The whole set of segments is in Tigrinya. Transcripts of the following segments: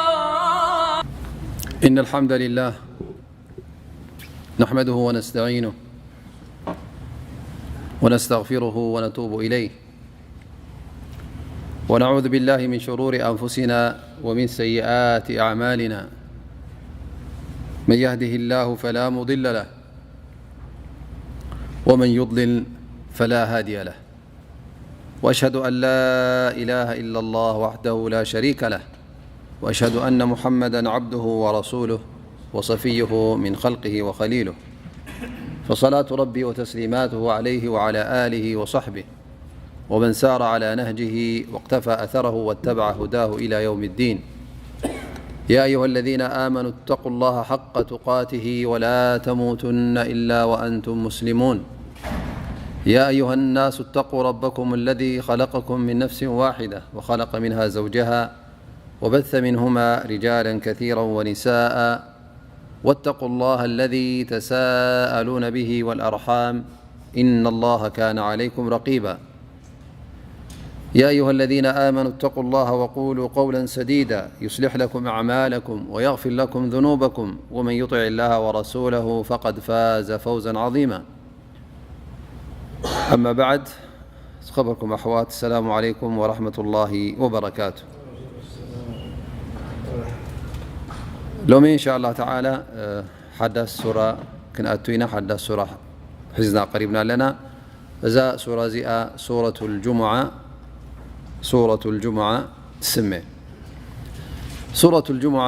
الله. إن الحمد لله نحمده ونستعينه ونستغفره ونتوب إليه، ونعوذ بالله من شرور أنفسنا ومن سيئات أعمالنا. من يهده الله فلا مضل له، ومن يضلل فلا هادي له. وأشهد أن لا إله إلا الله وحده لا شريك له، وأشهد أن محمدا عبده ورسوله وصفيه من خلقه وخليله، فصلاة ربي وتسليماته عليه وعلى آله وصحبه ومن سار على نهجه واقتفى أثره واتبع هداه إلى يوم الدين. يا أيها الذين آمنوا اتقوا الله حق تقاته ولا تموتن إلا وأنتم مسلمون. يا أيها الناس اتقوا ربكم الذي خلقكم من نفس واحدة وخلق منها زوجها وبث منهما رجالا كثيرا ونساء، واتقوا الله الذي تساءلون به والأرحام، إن الله كان عليكم رقيبا. يا أيها الذين آمنوا اتقوا الله وقولوا قولا سديدا يصلح لكم أعمالكم ويغفر لكم ذنوبكم، ومن يطع الله ورسوله فقد فاز فوزا عظيما. أما بعد، ዝኸበርኩም ኣሕዋት፣ السلام عليكم ورحمة الله وبركاته. ሎሚ إن شاء الله تعالى ሓዳስ ሱራ ክንኣቱ ኢና። ሓዳስ ሱራ ሒዝና ቀሪብና ኣለና። እዛ ሱራ እዚኣ ሱረቱል ጁሙዓ፣ ሱረቱል ጁሙዓ ትስመ። ሱረቱል ጁሙዓ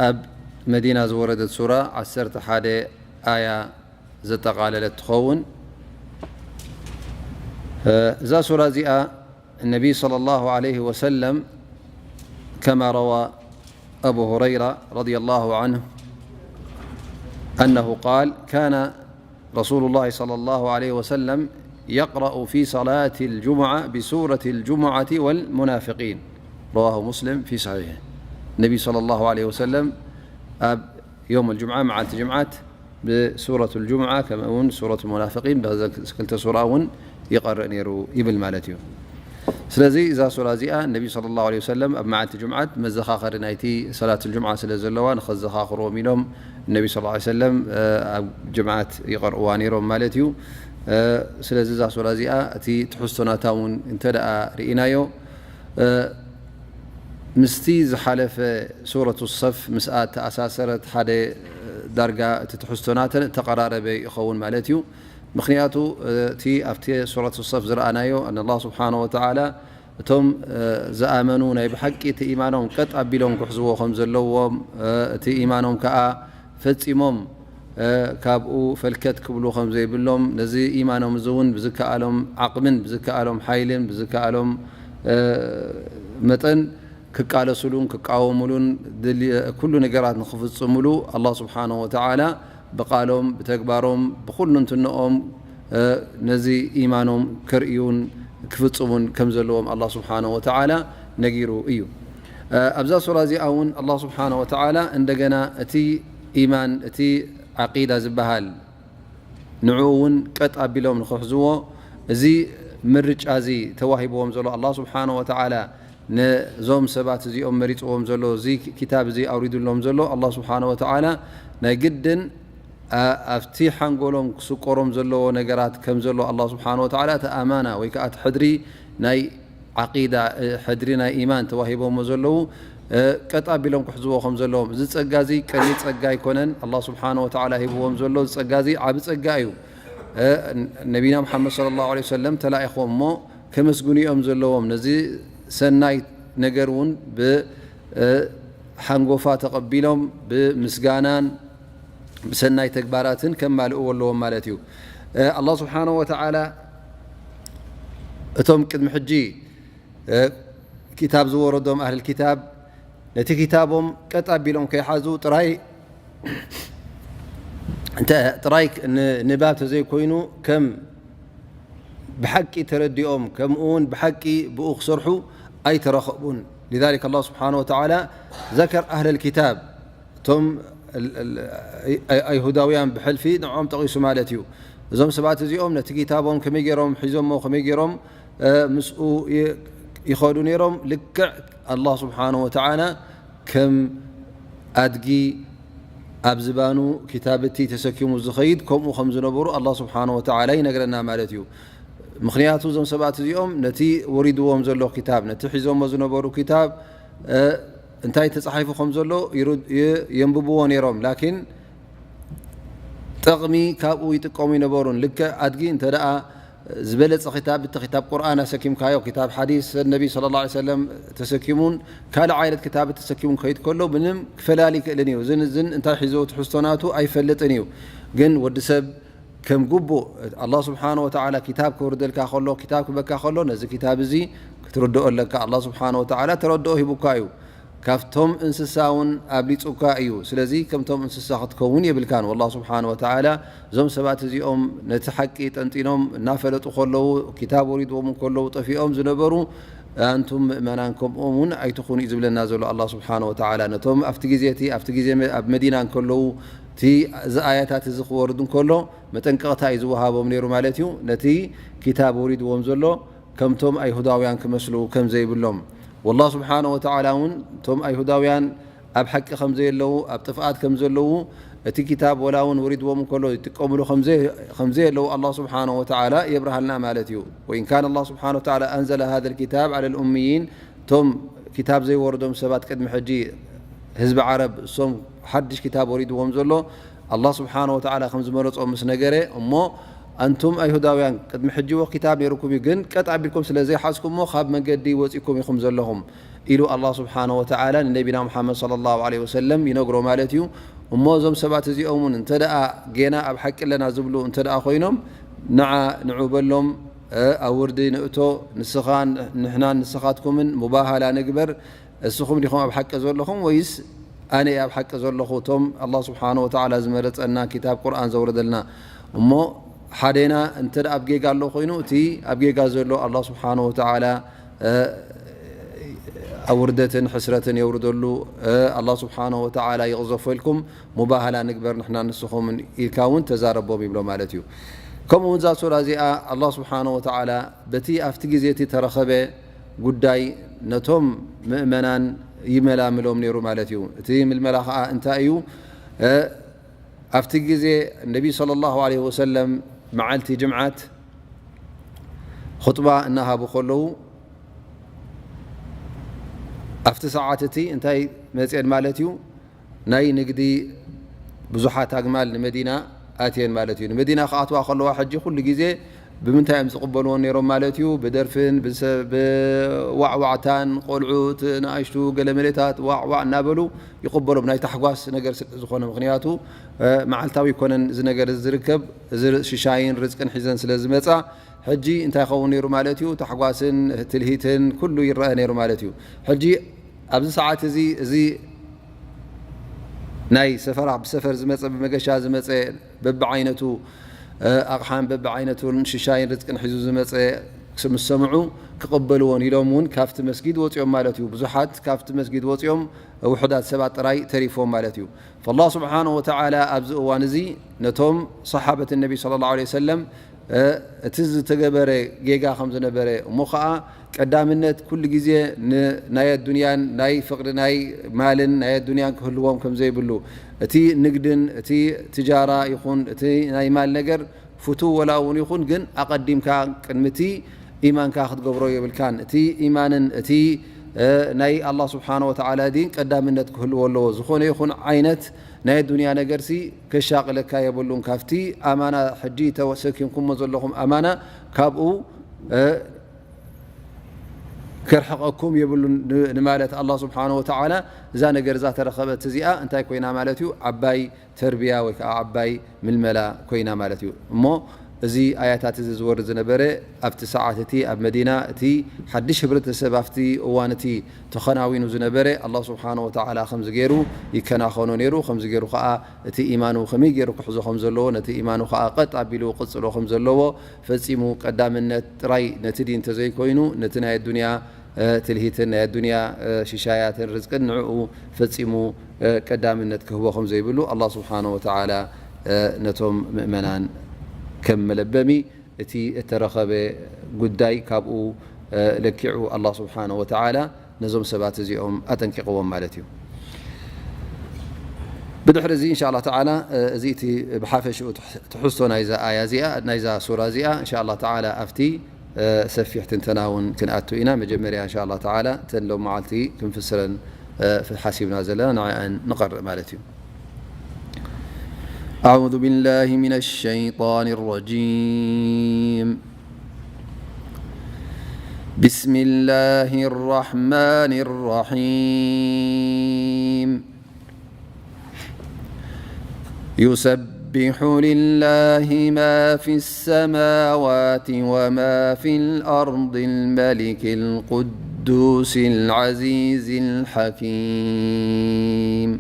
ኣብ መዲና ዝወረደት ሱራ፣ ዓሰርተ ሓደ ኣያ ዘጠቓለለት ትኸውን። እዛ ሱራ እዚኣ፣ النبي صلى الله عليه وسلم، كما روى أبو هريرة رضي الله عنه أنه قال: كان رسول الله صلى الله عليه وسلم يقرأ في صلاة الجمعة بسورة الجمعة والمنافقين. رواه مسلم في صحيحه. النبي صلى الله عليه وسلم ኣብ يوم الجمعة، መዓልቲ ጅምዓት፣ ብሱረቱል ጁምዓ፣ ከምኡ እውን ሱረቱል ሙናፊቂን፣ በዘን ክልተ ሱራ እውን ይቐርእ ነይሩ ይብል ማለት እዩ። ስለዚ እዛ ሱራ እዚኣ ነቢ ሰለላሁ ዐለይሂ ወሰለም ኣብ መዓልቲ ጁምዓት መዘኻኸሪ ናይቲ ሰላቱል ጁምዓ ስለ ዘለዋ፣ ንኸዘኻኽርዎም ኢሎም ነቢ ሰለላሁ ዐለይሂ ወሰለም፣ እ፣ ኣብ ጅምዓት ይቐርእዋ ነይሮም ማለት እዩ። እ፣ ስለዚ እዛ ሱራ እዚኣ እቲ ትሕዝቶ ናታ እውን እንተ ደኣ ርኢናዮ፣ እ፣ ምስቲ ዝሓለፈ ሱረቱ ሰፍ ምስኣ እተኣሳሰረት ሓደ ዳርጋ እቲ ትሕዝቶ ናተን እተቐራረበ ይኸውን ማለት እዩ። ምኽንያቱ እቲ ኣብቲ ሱረቱ ሰፍ ዝረኣናዮ ኣን ኣላህ ስብሓነ ወተዓላ እቶም፣ እ፣ ዝኣመኑ ናይ ብሓቂ እቲ ኢማኖም ቀጥ ኣቢሎም ክሕዝዎ ከም ዘለዎም፣ እ፣ እቲ ኢማኖም ከኣ ፈጺሞም፣ እ፣ ካብኡ ፈልከት ክብሉ ከም ዘይብሎም፣ ነዚ ኢማኖም እዚ እውን ብዝከኣሎም ዓቕምን ብዝከኣሎም ሓይልን ብዝከኣሎም፣ እ፣ መጠን ክቃለሱሉን ክቃወሙሉን ድል-፣ ኩሉ ነገራት ንኽፍጽሙሉ ኣላህ ስብሓነሁ ወተዓላ ብቃሎም፣ ብተግባሮም፣ ብኹሉ እንትንኦም፣ እ፣ ነዚ ኢማኖም ከርእዩን ክፍጽሙን ከም ዘለዎም ኣላህ ስብሓነሁ ወተዓላ ነጊሩ እዩ። እ፣ ኣብዛ ሱራ እዚኣ እውን ኣላህ ስብሓነሁ ወተዓላ እንደገና እቲ ኢማን፣ እቲ ዓቂዳ ዝበሃል ንዕኡ እውን ቀጥ ኣቢሎም ንኽሕዝዎ፣ እዚ ምርጫ እዚ ተዋሂብዎም ዘሎ፣ ኣላህ ስብሓነሁ ወተዓላ ነዞም ሰባት እዚኦም መሪፅዎም ዘሎ፣ እዚ ኪታብ እዚ ኣውሪድሎም ዘሎ፣ ኣላህ ስብሓነሁ ወተዓላ ናይ ግድን፣ ኣ-፣ ኣብቲ ሓንጎሎም ክስቆሮም ዘለዎ ነገራት ከም ዘሎ ኣላህ ስብሓነሁ ወተዓላ እቲ ኣማና ወይ ከዓ እቲ ሕድሪ ናይ ዓቂዳ፣ እ፣ ሕድሪ ናይ ኢማን ተዋሂቦሞ ዘለዉ፣ እ፣ ቀጥ ኣቢሎም ክሕዝዎ ከም ዘለዎም። እዚ ጸጋ እዚ ቀሊል ጸጋ ኣይኮነን። ኣላህ ስብሓነሁ ወተዓላ ሂብዎም ዘሎ እዚ ጸጋ እዚ ዓቢ ጸጋ እዩ። እ፣ ነቢና ሙሓመድ ሰለላሁ ዐለይሂ ወሰለም ተላኢኽዎም እሞ ከመስግኑ እዮም ዘለዎም። ነዚ ሰናይ ነገር እውን ብ-፣ እ፣ ሓንጎፋ ተቐቢሎም ብምስጋናን ብሰናይ ተግባራትን ከማልእዎ ኣለዎም ማለት እዩ። እ፣ ኣላህ ስብሓነሁ ወተዓላ እቶም ቅድሚ ሕጂ፣ እ፣ ኪታብ ዝወረዶም ኣህል ኪታብ ነቲ ኪታቦም ቀጥ ኣቢሎም ከይሓዙ ጥራይ፣ እንተ ጥራይ ን-፣ ንባብ ተዘይኮይኑ ከም ብሓቂ ተረዲኦም፣ ከምኡ እውን ብሓቂ ብኡ ክሰርሑ ኣይተረኸቡን። لذلك الله سبحانه وتعالى ذكر أهل الكتاب، እቶም ال-، ال-، ኣይ-፣ ኣይሁዳውያን ብሕልፊ ንዕኦም ጠቒሱ ማለት እዩ። እዞም ሰባት እዚኦም ነቲ ኪታቦም ከመይ ገይሮም ሒዞሞ፣ ከመይ ገይሮም፣ እ፣ ምስኡ ይ-፣ ይኸዱ ነይሮም? ልክዕ ኣላህ ስብሓነሁ ወተዓላ ከም ኣድጊ ኣብ ዝባኑ ኪታብ እቲ ተሰኪሙ ዝኸይድ ከምኡ ከም ዝነበሩ ኣላህ ስብሓነሁ ወተዓላ ይነግረና ማለት እዩ። ምኽንያቱ እዞም ሰባት እዚኦም ነቲ ወሪድዎም ዘሎ ኪታብ፣ ነቲ ሒዞሞ ዝነበሩ ኪታብ፣ እ፣ እንታይ ተጻሒፉ ከም ዘሎ ይሩ-፣ ይ-፣ የንብብዎ ነይሮም። ላኪን ጥቕሚ ካብኡ ይጥቀሙ ይነበሩን። ልክዕ ኣድጊ እንተ ደኣ ዝበለጸ ክታብ፣ እቲ ክታብ ቁርኣን ኣሰኪምካዮ፣ ክታብ ሓዲስ ነቢ ሰለላሁ ዐለይሂ ወሰለም ተሰኪሙን ካልእ ዓይነት ክታብ ተሰኪሙን ክኸይድ ከሎ ምንም ክፈላሊ ይክእልን እዩ። እዝን እዝን እንታይ ሒዙ ትሕዝቶ ናቱ ኣይፈልጥን እዩ። ግን ወዲ ሰብ ከም ግቡእ ኣላህ ስብሓነ ወተዓላ ክታብ ከውርደልካ ከሎ፣ ክታብ ክበካ ከሎ፣ ነዚ ክታብ እዚ ክትርድኦ ኣለካ። ኣላህ ስብሓነ ወተዓላ ተረድኦ ሂቡካ እዩ። ካብቶም እንስሳ እውን ኣብሊጹካ እዩ። ስለዚ ከምቶም እንስሳ ክትከውን የብልካን። ወላህ ስብሓነ ወተዓላ እዞም ሰባት እዚኦም ነቲ ሓቂ ጠንጢኖም እናፈለጡ ከለዉ፣ ክታብ ወሪድዎም ከለዉ ጠፊኦም ዝነበሩ፣ ኣንቱም ምእመናን ከምኦም እውን ኣይትኹኑ እዩ ዝብለና ዘሎ ኣላህ ስብሓነ ወተዓላ። ነቶም ኣብቲ ግዜ እቲ፣ ኣብቲ ግዜ መ-፣ ኣብ መዲና እንከለዉ እቲ፣ እዚ ኣያታት እዚ ክወርድ እንከሎ መጠንቀቕታ እዩ ዝወሃቦም ነይሩ ማለት እዩ። ነቲ ክታብ ወሪድዎም ዘሎ ከምቶም ኣይሁዳውያን ክመስሉ ከም ዘይብሎም። ወላህ ስብሓነ ወተዓላ እውን እቶም ኣይሁዳውያን ኣብ ሓቂ ከም ዘየለዉ፣ ኣብ ጥፍኣት ከም ዘለዉ፣ እቲ ክታብ ወላ እውን ወሪድዎም እንከሎ ይጥቀምሉ ከም ዘይ-፣ ከም ዘየለዉ ኣላህ ስብሓነ ወተዓላ የብርሃልና ማለት እዩ። ወኢን ካነ ኣላህ ስብሓነ ወተዓላ ኣንዘለ ሃዘል ክታብ ዐለል ኡምይን፣ እቶም ክታብ ዘይወረዶም ሰባት ቅድሚ ሕጂ ህዝቢ ዓረብ፣ እሶም ሓድሽ ክታብ ወሪድዎም ዘሎ ኣላህ ስብሓነ ወተዓላ ከም ዝመረጾም ምስ ነገረ፣ እሞ ኣንቱም ኣይሁዳውያን ቅድሚ ሕጂ እወ ክታብ ነይሩኩም እዩ፣ ግን ቀጥ ኣቢልኩም ስለ ዘይሓዝኩሞ ካብ መንገዲ ወጺእኩም ኢኹም ዘለኹም ኢሉ ኣላህ ስብሓነ ወተዓላ ንነቢና ሙሓመድ ሰለላሁ ዐለይሂ ወሰለም ይነግሮ ማለት እዩ። እሞ እዞም ሰባት እዚኦም እውን እንተ ደኣ ጌና ኣብ ሓቂ ኣለና ዝብሉ እንተ ደኣ ኮይኖም፣ ንዓ ንዑ በሎም፣ እ፣ ኣብ ውርዲ ንእቶ፣ ንስኻን ንሕናን ንስኻትኩምን ሙባሃላ ንግበር፣ እስኹም ዲኹም ኣብ ሓቂ ዘለኹም ወይስ ኣነ እየ ኣብ ሓቂ ዘለኹ? እቶም ኣላህ ስብሓነ ወተዓላ ዝመረጸና ክታብ ቁርኣን ዘውረደልና። እሞ ሓደና እንተ ደኣ ኣብ ጌጋ ኣሎ ኮይኑ፣ እቲ ኣብ ጌጋ ዘሎ ኣላህ ስብሓነ ወተዓላ፣ እ፣ ኣብ ውርደትን ሕስረትን የውርደሉ፣ እ፣ ኣላህ ስብሓነ ወተዓላ ይቕዘፎ ኢልኩም ሙባህላ ንግበር ንሕና ንስኹምን ኢልካ እውን ተዛረቦም ይብሎ ማለት እዩ። ከምኡ እውን እዛ ሱራ እዚኣ ኣላህ ስብሓነ ወተዓላ በቲ ኣብቲ ግዜ እቲ ተረኸበ ጉዳይ ነቶም ምእመናን ይመላምሎም ነይሩ ማለት እዩ። እቲ ምልመላ ኸዓ እንታይ እዩ? እ፣ ኣብቲ ግዜ ነቢ ሰለላሁ ዐለይሂ ወሰለም መዓልቲ ጅምዓት ኹጥባ እናሃቡ ከለዉ፣ ኣብቲ ሰዓት እቲ እንታይ መፅአን ማለት እዩ? ናይ ንግዲ ብዙሓት ኣግማል ንመዲና ኣትየን ማለት እዩ። ንመዲና ክኣትዋ ከለዋ ሕጂ ኩሉ ግዜ ብምንታይ እዮም ዝቕበልዎን ነይሮም ማለት እዩ? ብደርፍን ብሰ-፣ ብዋዕዋዕታን፣ ቆልዑት፣ ንኣሽቱ ገለመሌታት ዋዕዋዕ እናበሉ ይቕበሎም፣ ናይ ታሕጓስ ነገር ስለ ዝኾነ። ምኽንያቱ፣ እ፣ መዓልታዊ ኣይኮነን እዚ ነገር እዚ ዝርከብ፣ እዚ ር-፣ ሽሻይን ርዝቅን ሒዘን ስለ ዝመጻ፣ ሕጂ እንታይ ይኸውን ነይሩ ማለት እዩ? ታሕጓስን ትልሂትን ኩሉ ይረአ ነይሩ ማለት እዩ። ሕጂ ኣብዚ ሰዓት እዚ፣ እዚ ናይ ሰፈራ፣ ብሰፈር ዝመጸ፣ ብመገሻ ዝመጸ፣ በብዓይነቱ፣ እ፣ ኣቕሓን በብዓይነቱን ሽሻይን ርዝቅን ሒዙ ዝመጸ ምስ ሰምዑ ክቕበልዎን ኢሎም እውን ካብቲ መስጊድ ወጺኦም ማለት እዩ። ብዙሓት ካብቲ መስጊድ ወጺኦም፣ ውሑዳት ሰባት ጥራይ ተሪፎም ማለት እዩ። ፈላህ ስብሓነሁ ወተዓላ ኣብዚ እዋን እዚ ነቶም ሰሓበት ነቢ ሰለላሁ ዐለይሂ ወሰለም፣ እ፣ እቲ ዝተገበረ ጌጋ ከም ዝነበረ፣ እሞ ኸዓ ቀዳምነት ኩሉ ግዜ ን-፣ ናይ ኣዱንያን ናይ ፍቕሪ ናይ ማልን ናይ ኣዱንያን ክህልዎም ከም ዘይብሉ፣ እቲ ንግድን እቲ ትጃራ ይኹን እቲ ናይ ማል ነገር ፍቱው ወላ እውን ይኹን፣ ግን ኣቐዲምካ ቅድሚ እቲ ኢማንካ ክትገብሮ የብልካን። እቲ ኢማንን እቲ፣ እ፣ ናይ ኣላህ ስብሓነ ወተዓላ ዲን ቀዳምነት ክህልዎ ኣለዎ። ዝኾነ ይኹን ዓይነት ናይ ኣዱንያ ነገርሲ ከሻቕለካ የብሉን። ካብቲ ኣማና ሕጂ ተሰኪምኩሞ ዘለኹም ኣማና ካብኡ፣ እ፣ ከርሕቐኩም የብሉን ን-፣ ንማለት ኣላህ ስብሓነ ወተዓላ እዛ ነገር እዛ ተረኸበት እዚኣ እንታይ ኮይና ማለት እዩ? ዓባይ ተርቢያ ወይ ከዓ ዓባይ ምልመላ ኮይና ማለት እዩ። እሞ እዚ ኣያታት እዚ ዝወርድ ዝነበረ ኣብቲ ሰዓት እቲ ኣብ መዲና እቲ ሓድሽ ህብረተሰብ ኣብቲ እዋን እቲ ተኸናዊኑ ዝነበረ ኣላህ ስብሓነ ወተዓላ ከምዚ ገይሩ ይከናኸኖ ነይሩ፣ ከምዚ ገይሩ ከዓ እቲ ኢማኑ ከመይ ገይሩ ክሕዞ ከም ዘለዎ፣ ነቲ ኢማኑ ከዓ ቀጥ ኣቢሉ ክቕጽሎ ከም ዘለዎ ፈጺሙ ቀዳምነት ጥራይ ነቲ ዲን እንተዘይኮይኑ ነቲ ናይ ኣዱንያ፣ እ፣ ትልሂትን ናይ ኣዱንያ፣ እ፣ ሽሻያትን ርዝቅን ንዕኡ ፈጺሙ፣ እ፣ ቀዳምነት ክህቦ ከም ዘይብሉ ኣላህ ስብሓነ ወተዓላ፣ እ፣ ነቶም ምእመናን ከም መለበሚ እቲ እተረኸበ ጉዳይ ካብኡ ለኪዑ ኣላህ ስብሓነሁ ወተዓላ ነዞም ሰባት እዚኦም ኣጠንቂቕዎም ማለት እዩ። ብድሕሪ እዚ እንሻ ኣላህ ተዓላ እዚ እቲ ብሓፈሽኡ ትሕዝቶ ናይዛ ኣያ እዚኣ ናይዛ ሱራ እዚኣ እንሻ ኣላህ ተዓላ ኣብቲ ሰፊሕ ትንተና እውን ክንኣቱ ኢና። መጀመርያ እንሻ ኣላህ ተዓላ እተን ሎም መዓልቲ ክንፍስረን ሓሲብና ዘለና ንዕኣን ንቐርእ ማለት እዩ። أعوذ بالله من الشيطان الرجيم. بسم الله الرحمن الرحيم. يسبح لله ما في السماوات وما في الأرض الملك القدوس العزيز الحكيم.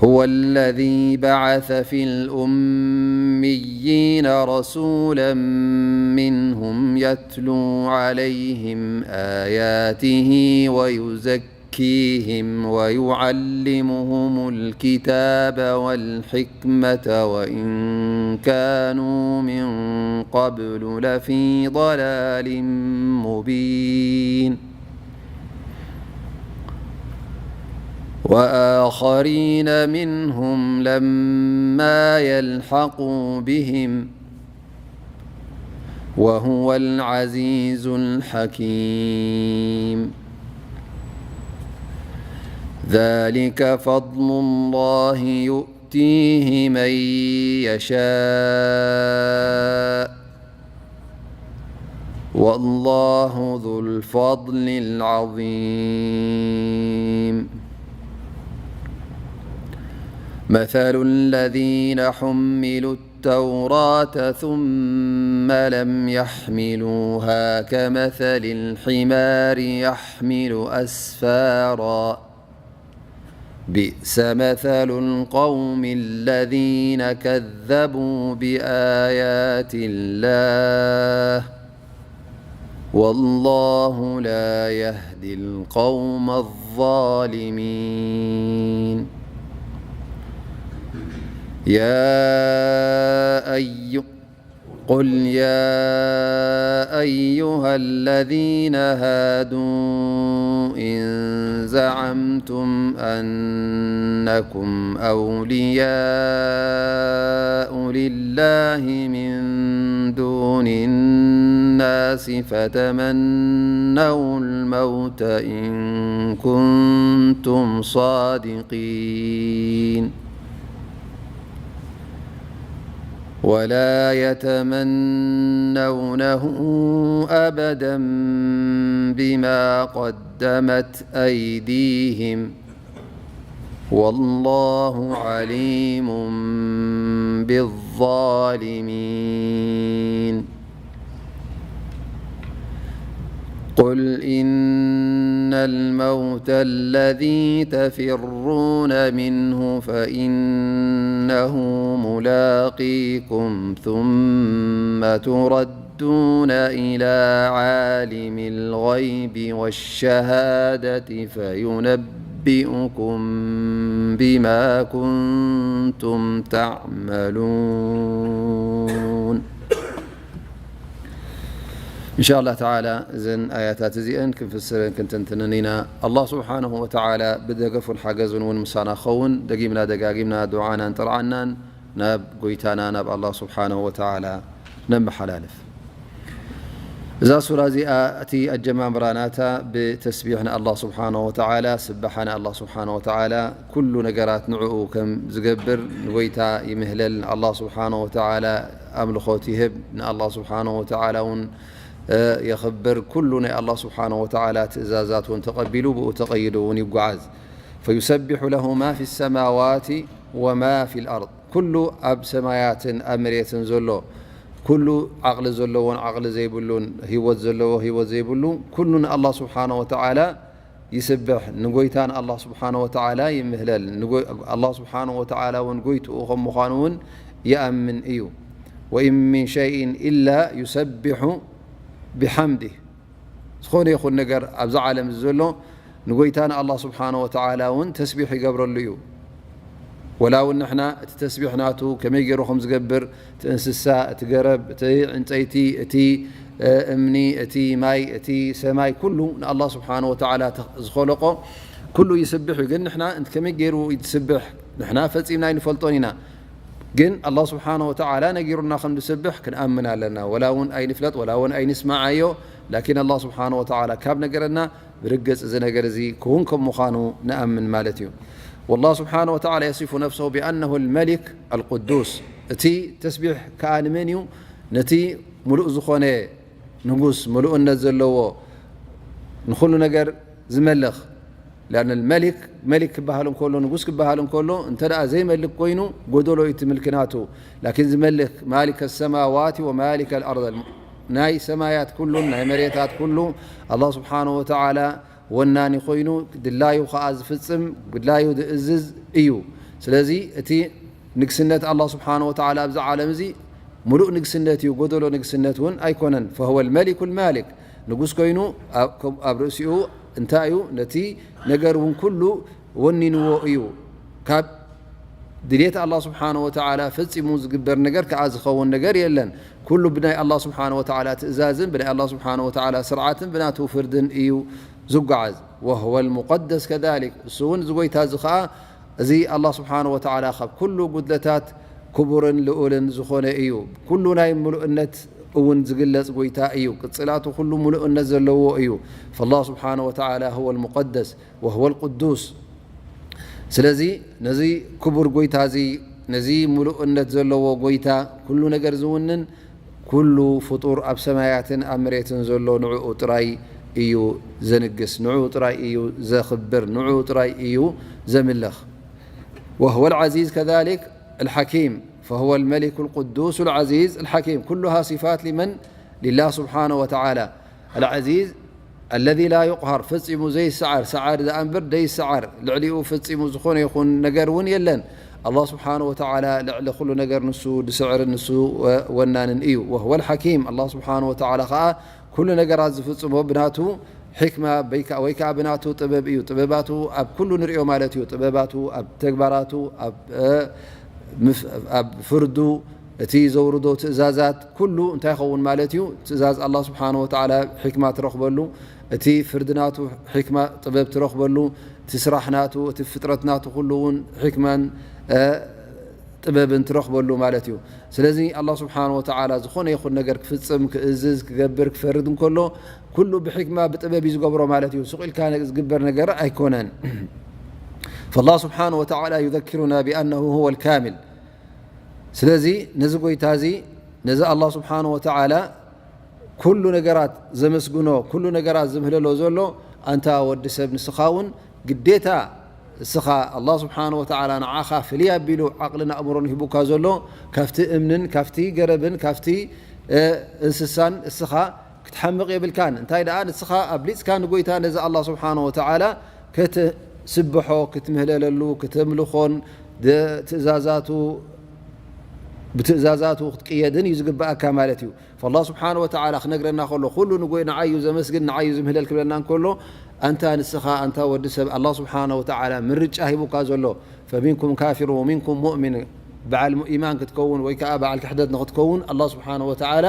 هو الذي بعث في الأميين رسولا منهم يتلو عليهم آياته ويزكيهم ويعلمهم الكتاب والحكمة وإن كانوا من قبل لفي ضلال مبين. وآخرين منهم لما يلحقوا بهم وهو العزيز الحكيم. ذلك فضل الله يؤتيه من يشاء والله ذو الفضل العظيم. مثل الذين حملوا التوراة ثم لم يحملوها كمثل الحمار يحمل أسفارا. بئس مثل القوم الذين كذبوا بآيات الله والله لا يهدي القوم الظالمين. يا أيها قل يا أيها الذين هادوا إن زعمتم أنكم أولياء لله من دون الناس فتمنوا الموت إن كنتم صادقين. ولا يتمنونه أبدا بما قدمت أيديهم والله عليم بالظالمين. قل إن الموت الذي تفرون منه فإنه ملاقيكم ثم تردون إلى عالم الغيب والشهادة فينبئكم بما كنتم تعملون. إن شاء الله تعالى እዘን ኣያታት እዚአን ክንፍስረን ክንትንትንን ኢና። ኣላህ ስብሓነሁ ወተዓላ ብደገፉን ሓገዙን እውን ምሳና ክኸውን፣ ደጊምና ደጋጊምና ዱዓናን ጥርዓናን ናብ ጎይታና ናብ ኣላህ ስብሓነሁ ወተዓላ ነመሓላልፍ። እዛ ሱራ እዚኣ እቲ ኣጀማምራ ናታ ብተስቢሕ ንኣላህ ስብሓነሁ ወተዓላ፣ ስብሓ ንኣላህ ስብሓነሁ ወተዓላ፣ ኩሉ ነገራት ንዕኡ ከም ዝገብር ንጎይታ ይምህለል፣ ንኣላህ ስብሓነሁ ወተዓላ ኣምልኾት ይህብ፣ ንኣላህ ስብሓነሁ ወተዓላ እውን የኽብር። ኩሉ ናይ ኣላህ ስብሓነሁ ወተዓላ ትእዛዛት እውን ተቐቢሉ ብኡ ተቐይዱ እውን ይጓዓዝ። فيسبح له ما في السماوات وما في الأرض ኩሉ ኣብ ሰማያትን ኣብ መሬትን ዘሎ ኩሉ ዓቕሊ ዘለዎን ዓቕሊ ዘይብሉን ህይወት ዘለዎ ህይወት ዘይብሉ ኩሉ ንኣላህ ስብሓነሁ ወተዓላ ይስብሕ። ንጎይታ ንኣላህ ስብሓነሁ ወተዓላ ይምህለል። ንጎ-፣ ኣላህ ስብሓነሁ ወተዓላ እውን ጎይትኡ ከም ምዃኑ እውን ይኣምን እዩ። وإن من شيء إلا يسبح بحمده ዝኾነ ይኹን ነገር ኣብዚ ዓለም እዚ ዘሎ ንጎይታ ንኣላህ ስብሓነሁ ወተዓላ እውን ተስቢሕ ይገብረሉ እዩ። ወላ እውን ንሕና እቲ ተስቢሕ ናቱ ከመይ ገይሩ ከም ዝገብር፣ እቲ እንስሳ፣ እቲ ገረብ፣ እቲ ዕንፀይቲ፣ እቲ፣ እ፣ እምኒ፣ እቲ ማይ፣ እቲ ሰማይ፣ ኩሉ ንኣላህ ስብሓነ ወተዓላ ተ-፣ ዝኸለቆ ኩሉ ይስብሕ እዩ። ግን ንሕና እንት ከመይ ገይሩ ይስብሕ ንሕና ፈፂምና ኣይንፈልጦን ኢና። ግን ኣላህ ስብሓነ ወተዓላ ነጊሩና ከም ዝስብሕ ክንኣምን ኣለና። ወላ እውን ኣይንፍለጥ፣ ወላ እውን ኣይንስማዓዮ። ላኪን ኣላህ ስብሓነ ወተዓላ ካብ ነገረና ብርግጽ እዚ ነገር እዚ ክውን ከም ምዃኑ ንኣምን ማለት እዩ። والله سبحانه وتعالى يصف نفسه بأنه الملك القدوس። እቲ ተስቢሕ ከኣ ንመን እዩ? ነቲ ምሉእ ዝኾነ ንጉስ፣ ምሉእነት ዘለዎ፣ ንኹሉ ነገር ዝመልኽ። لأن الملك መሊክ ክበሃል እንከሎ፣ ንጉስ ክበሃል እንከሎ፣ እንተ ደኣ ዘይመልክ ኮይኑ፣ ጎደሎ እዩ እቲ ምልኪ ናቱ። ላኪን ዝመልክ ማሊከ ሰማዋት ወማሊከ ልኣርድ፣ ናይ ሰማያት ኩሉን ናይ መሬታት ኩሉ ኣላህ ስብሓነ ወተዓላ ወናኒ ኮይኑ፣ ድላዩ ኸዓ ዝፍጽም፣ ድላዩ ዝእዝዝ እዩ። ስለዚ እቲ ንግስነት ኣላህ ስብሓነ ወተዓላ ኣብዚ ዓለም እዚ ምሉእ ንግስነት እዩ፣ ጎደሎ ንግስነት እውን ኣይኮነን። فهو الملك المالك፣ ንጉስ ኮይኑ ኣብ፣ ኣብ ርእሲኡ እንታይ እዩ? ነቲ ነገር እውን ኩሉ ወኒንዎ እዩ። ካብ ድሌት ኣላህ ስብሓነ ወተዓላ ፈጺሙ ዝግበር ነገር ከኣ ዝኸውን ነገር የለን። ኩሉ ብናይ ኣላህ ስብሓነ ወተዓላ ትእዛዝን ብናይ ኣላህ ስብሓነ ወተዓላ ስርዓትን ብናቱ ፍርድን እዩ ዝጓዓዝ። وهو المقدس كذلك። እሱ እውን እዚ ጎይታ እዚ ኸኣ፣ እዚ ኣላህ ስብሓነ ወተዓላ ካብ ኩሉ ጉድለታት ክቡርን ልኡልን ዝኾነ እዩ። ኩሉ ናይ ምሉእነት እውን ዝግለጽ ጎይታ እዩ። ቅጽላቱ ኩሉ ምሉእነት ዘለዎ እዩ። فالله سبحانه وتعالى هو المقدس وهو القدوس። ስለዚ ነዚ ክቡር ጎይታ እዚ፣ ነዚ ምሉእነት ዘለዎ ጎይታ፣ ኩሉ ነገር ዝውንን፣ ኩሉ ፍጡር ኣብ ሰማያትን ኣብ መሬትን ዘሎ ንዕኡ ጥራይ እዩ ዘንግስ፣ ንዕኡ ጥራይ እዩ ዘኽብር፣ ንዕኡ ጥራይ እዩ ዘምልኽ። وهو العزيز كذلك الحكيم، فهو الملك القدوس العزيز الحكيم. كلها صفات لمن؟ لله سبحانه وتعالى. العزيز الذي لا يقهر፣ ፈጺሙ ዘይሰዓር፣ ሰዓር ደኣ እምበር ዘይሰዓር፣ ልዕሊኡ ፈጺሙ ዝኾነ ይኹን ነገር እውን የለን። ኣላህ ስብሓነ ወተዓላ ልዕሊ ኩሉ ነገር ንሱ ዝስዕርን ንሱ ወ-፣ ወናንን እዩ። وهو الحكيم، ኣላህ ስብሓነ ወተዓላ ኸዓ ኩሉ ነገራት ዝፍጽሞ ብናቱ ሕክማ በይካ-፣ ወይ ከዓ ብናቱ ጥበብ እዩ። ጥበባቱ ኣብ ኩሉ ንሪኦ ማለት እዩ። ጥበባቱ ኣብ ተግባራቱ፣ ኣብ፣ እ፣ ምፍ-፣ ኣብ ፍርዱ፣ እቲ ዘውርዶ ትእዛዛት ኩሉ እንታይ ይኸውን ማለት እዩ? ትእዛዝ ኣላህ ስብሓነ ወተዓላ ሕክማ ትረኽበሉ፣ እቲ ፍርዲ ናቱ ሕክማ ጥበብ ትረኽበሉ፣ እቲ ስራሕ ናቱ፣ እቲ ፍጥረት ናቱ ኩሉ እውን ሕክማን፣ እ፣ ጥበብን ትረኽበሉ ማለት እዩ። ስለዚ ኣላህ ስብሓነ ወተዓላ ዝኾነ ይኹን ነገር ክፍጽም፣ ክእዝዝ፣ ክገብር፣ ክፈርድ እንከሎ ኩሉ ብሕክማ፣ ብጥበብ እዩ ዝገብሮ ማለት እዩ። ሱቕ ኢልካ ዝግበር ነገር ኣይኮነን። فالله سبحانه وتعالى يذكرنا بأنه هو الكامل. ስለዚ ነዚ ጎይታ እዚ፣ ነዚ ኣላህ ስብሓነ ወተዓላ ኩሉ ነገራት ዘመስግኖ፣ ኩሉ ነገራት ዝምህለሎ ዘሎ፣ ኣንታ ወዲ ሰብ፣ ንስኻ እውን ግዴታ፣ እስኻ ኣላህ ስብሓነ ወተዓላ ንዓኻ ፍልይ ኣቢሉ ዓቕልን ኣእምሮን ሂቡካ ዘሎ፣ ካብቲ እምንን ካብቲ ገረብን ካብቲ፣ እ፣ እንስሳን እስኻ ክትሓምቕ የብልካን። እንታይ ደኣ ንስኻ ኣብሊጽካ ንጎይታ ነዚ ኣላህ ስብሓነ ወተዓላ ክትስብሖ፣ ክትምህለለሉ፣ ክተምልኾን ደ-፣ ትእዛዛቱ፣ ብትእዛዛቱ ክትቅየድን እዩ ዝግብኣካ ማለት እዩ። ፈላህ ስብሓነ ወተዓላ ክነግረና ከሎ፣ ኩሉ ንጎይ-፣ ንዓዩ ዘመስግን፣ ንዓዩ ዝምህለል ክብለና እንከሎ፣ ኣንታ ንስኻ፣ ኣንታ ወዲ ሰብ፣ ኣላህ ስብሓነ ወተዓላ ምርጫ ሂቡካ ዘሎ፣ ፈሚንኩም ካፊር ወሚንኩም ሙእሚን፣ በዓል ኢማን ክትከውን ወይ ከዓ በዓል ክሕደት ንክትከውን፣ ኣላህ ስብሓነ ወተዓላ፣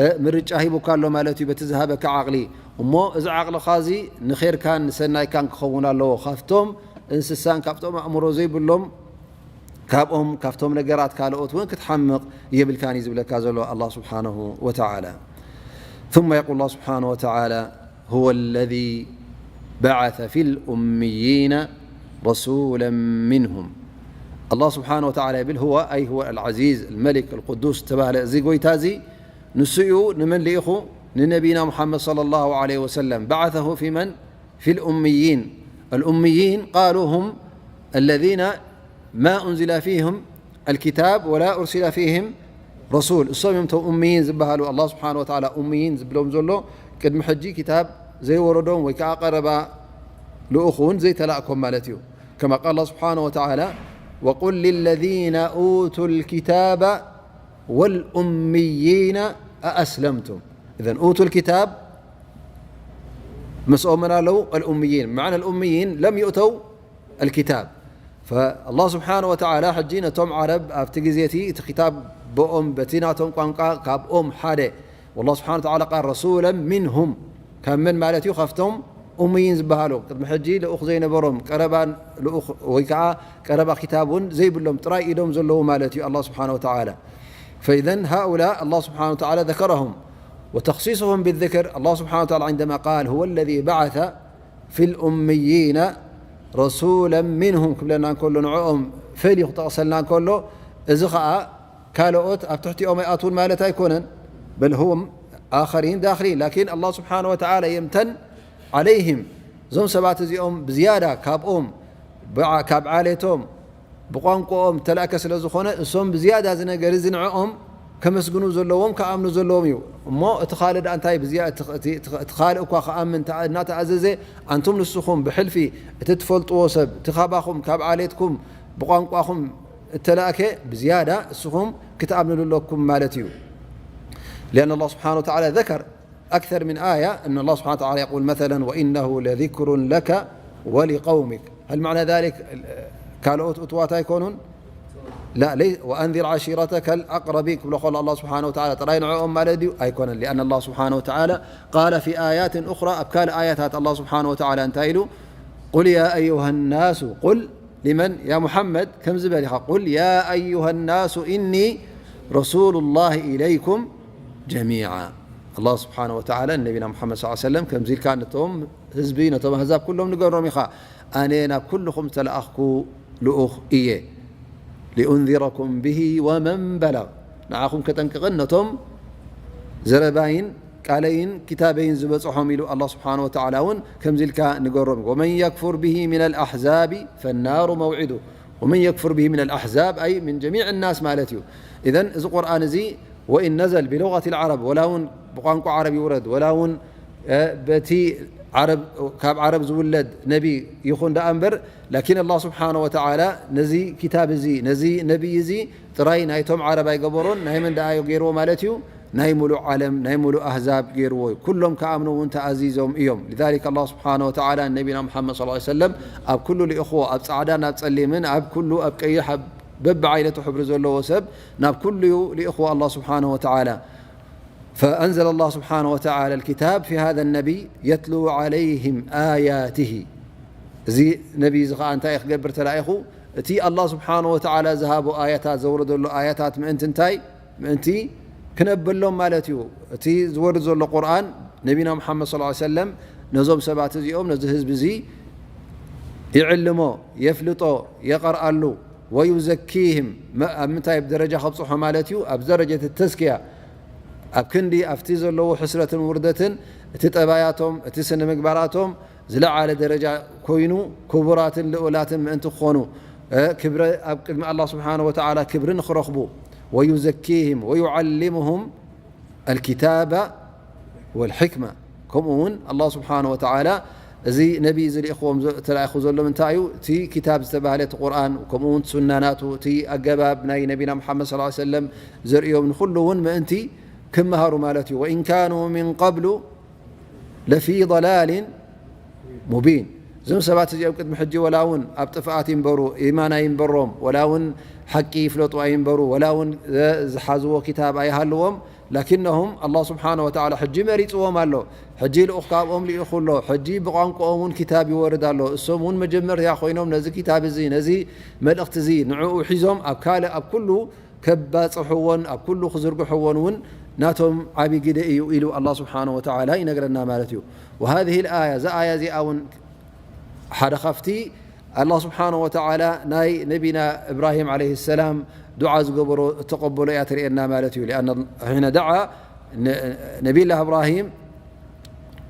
እ፣ ምርጫ ሂቡካ ኣሎ ማለት እዩ፣ በቲ ዝሃበካ ዓቕሊ። እሞ እዚ ዓቕልኻ እዚ ንኼርካን ንሰናይካን ክኸውን ኣለዎ። ካብቶም እንስሳን ካብቶም ኣእምሮ ዘይብሎም ካብኦም፣ ካብቶም ነገራት ካልኦት እውን ክትሓምቕ የብልካን እዩ ዝብለካ ዘሎ ኣላህ ስብሓነሁ ወተዓላ። ثم يقول الله سبحانه وتعالى: هو الذي بعث في الأميين رسولا منهم. ኣላህ ስብሓነሁ ወተዓላ ይብል፣ هو، أي هو العزيز الملك القدوس ዝተባህለ እዚ ጎይታ እዚ ንሱ እዩ። ንመን ልኢኹ? ንነቢና ሙሓመድ ሰለላሁ ዐለይሂ ወሰለም። بعثه في من؟ في الأميين. الأميين قالوا هم الذين ما أنزل فيهم الكتاب ولا أرسل فيهم رسول. እሶም እዮም እቶም ኡምይን ዝበሃሉ። ኣላህ ስብሓነ ወተዓላ ኡምይን ዝብሎም ዘሎ ቅድሚ ሕጂ ክታብ ዘይወረዶም ወይ ከዓ ቀረባ ልኡኽ እውን ዘይተላእኮም ማለት እዩ። كما قال الله سبحانه وتعالى: وقل للذين أوتوا الكتاب والأميين أأسلمتم. إذن أوتوا الكتاب ምስኦም መን ኣለዉ? الأميين. معنى الأميين لم يؤتوا الكتاب. فالله سبحانه وتعالى ሕጂ ነቶም ዓረብ ኣብቲ ግዜ እቲ፣ እቲ ክታብ ብኦም በቲ ናቶም ቋንቋ ካብኦም ሓደ፣ والله سبحانه وتعالى قال رسولا منهم ካብ መን ማለት እዩ? ካብቶም ኡምይን ዝበሃሉ ቅድሚ ሕጂ ልኡኽ ዘይነበሮም ቀረባ ልኡኽ ወይ ከዓ ቀረባ ክታብ እውን ዘይብሎም ጥራይ ኢዶም ዘለዉ ማለት እዩ الله سبحانه وتعالى فإذا هؤلاء الله سبحانه وتعالى ذكرهم وتخصيصهم بالذكر الله سبحانه وتعالى عندما قال هو الذي بعث في الأميين رسولا منهم ክብለና እንከሎ ንዕኦም ፈልዩ ክጠቕሰልና እንከሎ እዚ ኸዓ ካልኦት ኣብ ትሕቲኦም ኣይኣትውን ማለት ኣይኮነን بل هم آخرين داخلين لكن الله سبحانه وتعالى يمتن عليهم እዞም ሰባት እዚኦም ብዝያዳ ካብኦም ካብ ዓሌቶም ብቋንቋኦም ተላእከ ስለ ዝኾነ እሶም ብዝያዳ እዚ ነገር እዚ ንዕኦም ከመስግኑ ዘለዎም ከኣምኑ ዘለዎም እዩ እሞ እቲ ካልእ ደኣ እንታይ እቲ ካልእ እኳ ከኣምን እናተኣዘዘ ኣንቱም ንስኹም ብሕልፊ እቲ ትፈልጥዎ ሰብ እቲ ካባኹም ካብ ዓሌትኩም ብቋንቋኹም እተላእከ ብዝያዳ እስኹም ክትኣምኑ ኣለኩም ማለት እዩ لأن الله سبحانه وتعالى ذكر أكثر من آية أن الله سبحانه وتعالى يقول مثلا وإنه لذكر لك ولقومك هل معنى ذلك ካልኦት እትዋት ኣይኮኑን لا لي وأنذر عشيرتك الأقربين ክብሎ ከሎ الله سبحانه وتعالى ጥራይ ንዕኦም ማለት ድዩ ኣይኮነን لأن الله سبحانه وتعالى قال في آيات أخرى ኣብ ካልእ ኣያታት الله سبحانه وتعالى እንታይ ኢሉ قل يا أيها الناس قل لمن يا محمد ከም ዝበል ኢኻ قل يا أيها الناس إني رسول الله إليكم جميعا الله سبحانه وتعالى ንነቢና محمد صلى الله عليه وسلم ከምዚ ኢልካ ነቶም ህዝቢ ነቶም ኣህዛብ ኩሎም ንገሮም ኢኻ ኣነ ናብ ኩልኹም ዝተለኣኽኩ ልኡኽ እየ لأنذركم به ومن بلغ ንዓኹም ከጠንቅቕን ነቶም ዘረባይን ቃለይን ክታበይን ዝበፅሖም ኢሉ الله سبحانه وتعالى እውን ከምዚ ኢልካ ንገሮም ومن يكفر به من الأحزاب فالنار موعده ومن يكفر به من الأحزاب أي من جميع الناس ማለት እዩ إذن እዚ ቁርኣን እዚ وإن نزل بلغة العرب ወላ እውን ብቋንቋ ዓረብ ይውረድ ወላ እውን በቲ ካብ ዓረብ ዝውለድ ነቢ ይኹን ደኣ እምበር لكن الله سبحانه وتعالى ነዚ ክታብ እዚ ነዚ ነቢይ እዚ ጥራይ ናይቶም ዓረብ ኣይገበሮን ናይ መን ደኣ ገይርዎ ማለት እዩ ናይ ሙሉእ ዓለም ናይ ሙሉእ ኣህዛብ ገይርዎ እዩ ኩሎም ከኣምኑ እውን ተኣዚዞም እዮም لذلك الله سبحانه وتعالى ነቢና محمد صلى الله عليه وسلم ኣብ ኩሉ ልኢኽዎ ኣብ ፃዕዳን ኣብ ፀሊምን ኣብ ኩሉ ኣብ ቀይሕ ኣብ በብዓይነቱ ሕብሪ ዘለዎ ሰብ ናብ ኩሉ እዩ ልኢኽዎ الله سبحانه وتعالى فأنزل الله سبحانه وتعالى الكتاب في هذا النبي يتلو عليهم آياته እዚ ነቢ እዚ ከዓ እንታይ ክገብር ተላኢኹ እቲ الله سبحانه وتعالى ዝሃቦ ኣያታት ዘውረደሉ ኣያታት ምእንቲ እንታይ ምእንቲ ክነበሎም ማለት እዩ እቲ ዝወርድ ዘሎ ቁርኣን ነቢና محمد صلى الله عليه وسلم ነዞም ሰባት እዚኦም ነዚ ህዝቢ እዚ ይዕልሞ የፍልጦ የቐርኣሉ ويزكيهم ኣብ ምንታይ ደረጃ ከብፅሖ ማለት እዩ ኣብ ደረጀት ተስክያ ኣብ ክንዲ ኣብቲ ዘለዎ ሕስረትን ውርደትን እቲ ጠባያቶም እቲ ስነ ምግባራቶም ዝለዓለ ደረጃ ኮይኑ ክቡራትን ልኡላትን ምእንቲ ክኾኑ ክብረ ኣብ ቅድሚ ኣላ ስብሓን ወተዓላ ክብሪ ንክረኽቡ ويزكيهم ويعلمهم الكتاب والحكمة ከምኡ እውን ኣላ ስብሓን ወተዓላ እዚ ነቢ ዝልእኽዎም ተላኢኹ ዘሎ ምንታይ እዩ እቲ ክታብ ዝተባህለ እቲ ቁርኣን ከምኡ እውን ሱና ናቱ እቲ ኣገባብ ናይ ነቢና ሙሓመድ ስ ሰለም ዘርእዮም ንኩሉ እውን ምእንቲ ክመሃሩ ማለት እዩ وإن كانوا من قبل لفي ضلال مبين እዞም ሰባት እዚኦም ቅድሚ ሕጂ ወላ እውን ኣብ ጥፍኣት ይንበሩ ኢማን ኣይንበሮም ወላ እውን ሓቂ ይፍለጡ ኣይንበሩ ወላ እውን ዝሓዝዎ ክታብ ኣይሃልዎም لكنهم ኣላ ስብሓን ወተዓላ ሕጂ መሪፅዎም ኣሎ ሕጂ ልኡኽ ካብኦም ልኢኹ ኣሎ ሕጂ ብቋንቋኦም እውን ክታብ ይወርድ ኣሎ እሶም እውን መጀመርያ ኮይኖም ነዚ ክታብ እዚ ነዚ መልእኽቲ እዚ ንዕኡ ሒዞም ኣብ ካልእ ኣብ ኩሉ ከባፅሕዎን ኣብ ኩሉ ክዝርግሕዎን እውን ናቶም ዓብዪ ግደ እዩ ኢሉ ኣላ ስብሓን ወተዓላ ይነግረና ማለት እዩ وهذه الآية እዛ ኣያ እዚኣ እውን ሓደ ካብቲ ኣላ ስብሓን ወተዓላ ናይ ነቢና እብራሂም ዓለይህ ሰላም ዱዓ ዝገበሮ እተቐበሎ እያ ትርእየና ማለት እዩ لأن حين دعا ነቢላ እብራሂም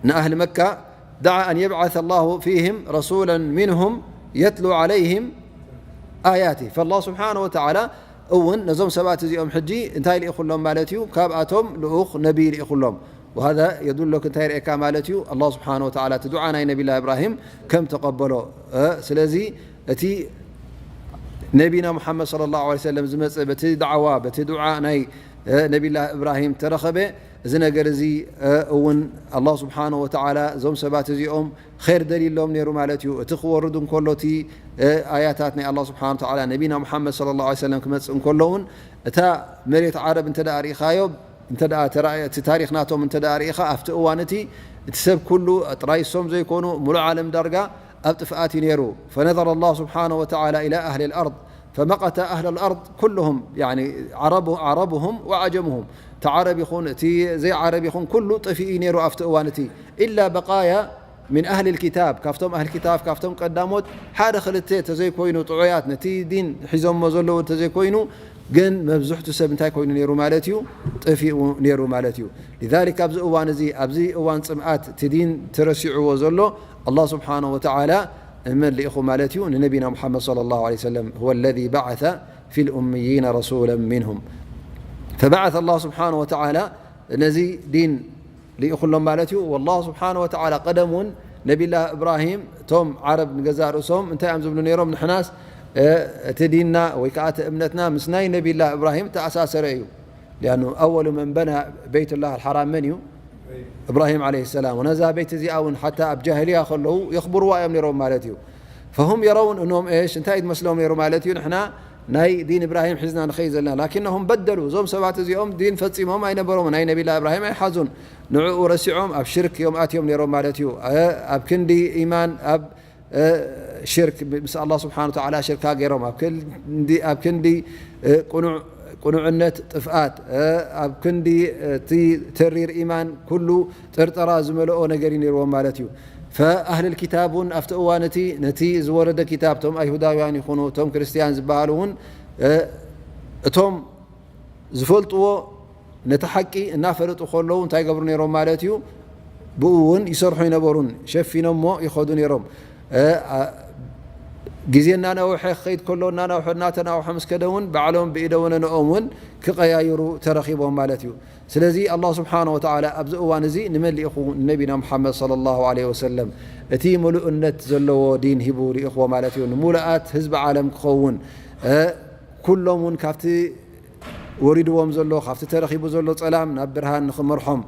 ንኣህሊ መካ دعا أن يبعث الله فيهم رسولا منهم يتلو عليهم آياته فالله سبحانه وتعالى እውን ነዞም ሰባት እዚኦም ሕጂ እንታይ ልኢኹሎም ማለት እዩ ካብኣቶም ልኡኽ ነቢይ ልኢኹሎም وهذا يدلك እንታይ ርእየካ ማለት እዩ ኣላ ስብሓን ወተዓላ እቲ ዱዓ ናይ ነቢላ እብራሂም ከም ተቐበሎ ስለዚ እቲ ነቢና ሙሓመድ صلى الله عليه وسلم ዝመፀ በቲ ዳዕዋ በቲ ዱዓ ናይ ነቢላ እብራሂም ተረኸበ። እዚ ነገር እዚ እውን ኣላህ ስብሓነ ወተዓላ እዞም ሰባት እዚኦም ኸይር ደልይሎም ነይሩ ማለት እዩ። እቲ ክወርድ እንከሎ እቲ ኣያታት ናይ ኣላህ ስብሓነ ወተዓላ ነቢና ሙሓመድ ሰለላሁ ዐለይሂ ወሰለም ክመጽእ እንከሎ እውን እታ መሬት ዓረብ እንተ ደኣ ርኢኻዮ፣ እንተ ደኣ ተራእየ፣ እቲ ታሪኽ ናቶም እንተ ደኣ ርኢኻ፣ ኣብቲ እዋን እቲ እቲ ሰብ ኩሉ ጥራይ እሶም ዘይኮኑ ሙሉእ ዓለም ዳርጋ ኣብ ጥፍኣት እዩ ነይሩ። ፈነዘረ ኣላህ ስብሓነ ወተዓላ ኢላ ኣህሊ ልኣርድ ፈመቀተ ኣህለ ልኣርድ ኩሉሁም፣ ያኒ ዓረቡ-፣ ዓረቡሁም ወዓጀሙሁም፣ እቲ ዓረብ ይኹን እቲ ዘይዓረብ ይኹን ኩሉ ጠፊኡ ነይሩ ኣብቲ እዋን እቲ። ኢላ በቃያ ምን ኣህሊ ልኪታብ፣ ካብቶም ኣህል ኪታብ፣ ካብቶም ቀዳሞት ሓደ ክልተ ተዘይኮይኑ ጥዑያት ነቲ ዲን ሒዞሞ ዘለዉ ተዘይኮይኑ ግን መብዝሕቱ ሰብ እንታይ ኮይኑ ነይሩ ማለት እዩ? ጠፊኡ ነይሩ ማለት እዩ። ሊዛሊክ ኣብዚ እዋን እዚ፣ ኣብዚ እዋን ጽምኣት እቲ ዲን ተረሲዕዎ ዘሎ ኣላህ ስብሓነ ወተዓላ መን ልኢኹ ማለት እዩ? ንነቢና ሙሓመድ ሰለላሁ ዐለይሂ ወሰለም፣ ሁወ ለዚ በዓሰ ፊል ኡምይይነ ረሱለን ሚንሁም። ፈበዓሰ ኣላህ ስብሓነ ወተዓላ ነዚ ዲን ልኢኹሎም ማለት እዩ። ወላህ ስብሓነ ወተዓላ ቀደም እውን ነቢላህ እብራሂም እቶም ዓረብ ንገዛእ ርእሶም እንታይ እዮም ዝብሉ ነይሮም? ንሕናስ፣ እ፣ እቲ ዲንና ወይ ከዓ እቲ እምነትና ምስ ናይ ነቢላህ እብራሂም ተኣሳሰረ እዩ። ሊኣኑ ኣወሉ መን በና ቤይትላህ ኣልሓራም መን እዩ? እብራሂም ዓለይሂ ሰላም። ወነዛ ቤት እዚኣ እውን ሓታ ኣብ ጃሂልያ ከለዉ የኽብርዋ እዮም ነይሮም ማለት እዩ። ፈሁም የረውን እኖም ኤሽ እንታይ እዩ ዝመስሎም ነይሩ ማለት እዩ? ንሕና ናይ ዲን እብራሂም ሒዝና ንኸይድ ዘለና። ላኪነሁም በደሉ። እዞም ሰባት እዚኦም ዲን ፈጺሞም ኣይነበሮም። ናይ ነቢላ እብራሂም ኣይሓዙን። ንዕኡ ረሲዖም ኣብ ሽርክ እዮም ኣትዮም ነይሮም ማለት እዩ። እ፣ ኣብ ክንዲ ኢማን፣ ኣብ፣ እ፣ ሽርክ፣ ምስ ኣላህ ስብሓነ ወተዓላ ሽርካ ገይሮም፣ ኣብ ክንዲ፣ ኣብ ክንዲ፣ እ፣ ቅኑዕ፣ ቅኑዕነት ጥፍኣት፣ እ፣ ኣብ ክንዲ እቲ ተሪር ኢማን ኩሉ ጥርጠራ ዝመልኦ ነገር እዩ ነይርዎም ማለት እዩ። ፈኣህልል ኪታብ እውን ኣብቲ እዋን እቲ ነቲ ዝወረደ ኪታብ፣ እቶም ኣይሁዳውያን ይኹኑ፣ እቶም ክርስትያን ዝበሃሉ እውን፣ እ፣ እቶም ዝፈልጥዎ ነቲ ሓቂ እናፈለጡ ከለዉ እንታይ ይገብሩ ነይሮም ማለት እዩ? ብኡ እውን ይሰርሑ ይነበሩን ሸፊኖሞ ይኸዱ ነይሮም። እ፣ ኣ-፣ ግዜ እናነውሐ ክኸይድ ከሎ፣ እናነውሐ፣ እናተናውሐ ምስ ከደ እውን ባዕሎም ብኢደ ወነንኦም እውን ክቐያይሩ ተረኺቦም ማለት እዩ። ስለዚ ኣላህ ስብሓነ ወተዓላ ኣብዚ እዋን እዚ ንመን ልኢኹ? ንነቢና ሙሓመድ ሰለላሁ ዐለይሂ ወሰለም እቲ ምሉእነት ዘለዎ ዲን ሂቡ ልኢኽዎ ማለት እዩ። ንምሉኣት ህዝቢ ዓለም ክኸውን፣ እ፣ ኩሎም እውን ካብቲ ወሪድዎም ዘሎ፣ ካብቲ ተረኺቡ ዘሎ ጸላም ናብ ብርሃን ንኽመርሖም፣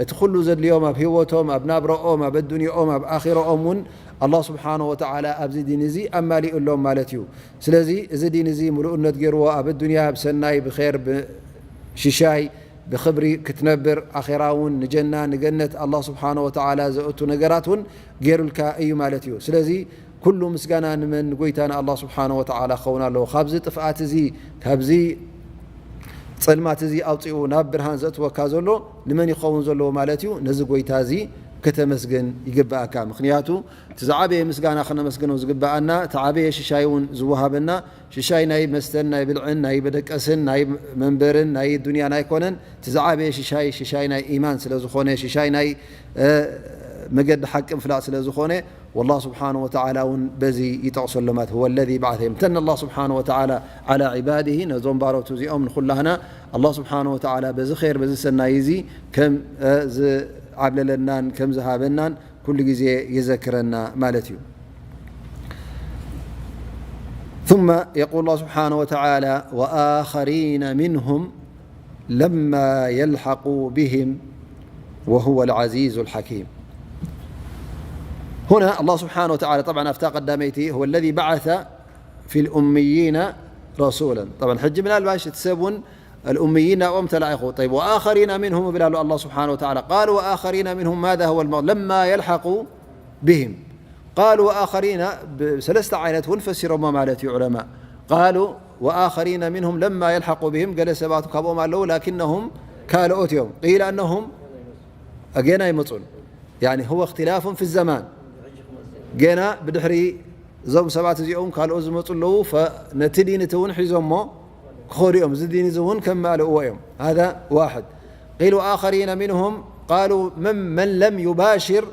እቲ ኩሉ ዘድልዮም ኣብ ህይወቶም፣ ኣብ ናብረኦም፣ ኣብ ኣዱንያኦም፣ ኣብ ኣኺራኦም እውን ኣላህ ስብሓነ ወተዓላ ኣብዚ ዲን እዚ ኣማሊኡሎም ማለት እዩ። ስለዚ እዚ ዲን እዚ ምሉእነት ገይርዎ ኣብ ኣዱንያ ብሰናይ፣ ብኼር፣ ብሽሻይ፣ ብኽብሪ ክትነብር፣ ኣኼራ እውን ንጀና፣ ንገነት ኣላህ ስብሓነ ወተዓላ ዘእቱ ነገራት እውን ገይሩልካ እዩ ማለት እዩ። ስለዚ ኩሉ ምስጋና ንመን? ንጎይታና ኣላህ ስብሓነ ወተዓላ ክኸውን ኣለዎ። ካብዚ ጥፍኣት እዚ፣ ካብዚ ጸልማት እዚ ኣውጺኡ ናብ ብርሃን ዘእትወካ ዘሎ ንመን ይኸውን ዘለዎ ማለት እዩ? ነዚ ጎይታ እዚ ከተመስግን ይግብኣካ። ምኽንያቱ እቲ ዝዓበየ ምስጋና ከነመስግኖ ዝግብኣና፣ እቲ ዓበየ ሽሻይ እውን ዝወሃበና፣ ሽሻይ ናይ መስተን ናይ ብልዕን ናይ መደቀስን ናይ መንበርን ናይ ዱንያን ኣይኮነን። እቲ ዝዓበየ ሽሻይ፣ ሽሻይ ናይ ኢማን ስለ ዝኾነ፣ ሽሻይ ናይ፣ እ፣ መገዲ ሓቂ ምፍላጥ ስለ ዝኾነ፣ ወላህ ስብሓነ ወተዓላ እውን በዚ ይጠቕሰሎም ማለት፣ ሁወ ለዚ በዓሰ፣ የምተን ኣላህ ስብሓነ ወተዓላ ዓላ ዒባድሂ፣ ነዞም ባሮቱ እዚኦም ንኹላህና ኣላህ ስብሓነ ወተዓላ በዚ ኸይር፣ በዚ ሰናይ እዚ ከም፣ እ፣ ዝዓብለለናን ከም ዝሃበናን ኩሉ ግዜ የዘክረና ማለት እዩ። ثم يقول الله سبحانه وتعالى: وآخرين منهم لما يلحقوا بهم وهو العزيز الحكيم. هنا الله سبحانه وتعالى، طبعا، ኣብታ ቀዳመይቲ، هو الذي بعث في الأميين رسولا. طبعا ሕጂ ምናልባሽ እቲ ሰብ እውን الأميين ናብኦም ተላኢኹ። طيب، وآخرين منهم ይብል ኣሎ ኣላህ ስብሓነ ወተዓላ። قالوا وآخرين منهم ماذا هو الم-، لما يلحقوا بهم. قالوا وآخرين ብሰለስተ ዓይነት እውን ፈሲሮሞ ማለት እዩ ዑለማ። قالوا وآخرين منهم لما يلحقوا بهم፣ ገለ ሰባት ካብኦም ኣለዉ፣ لكنهم ካልኦት እዮም። قيل أنهم ገና ኣይመጹን። يعني هو اختلاف في الزمان። ገና ብድሕሪ እዞም ሰባት እዚኦም ካልኦት ዝመጹ ኣለዉ፣ ፈ-፣ ነቲ ዲን እቲ እውን ሒዞሞ ክኸዱ እዮም። እዚ ዲን እዚ እውን ከማልእዎ እዮም። هذا واحد. قيل وآخرين منهم قالوا من، من لم يباشر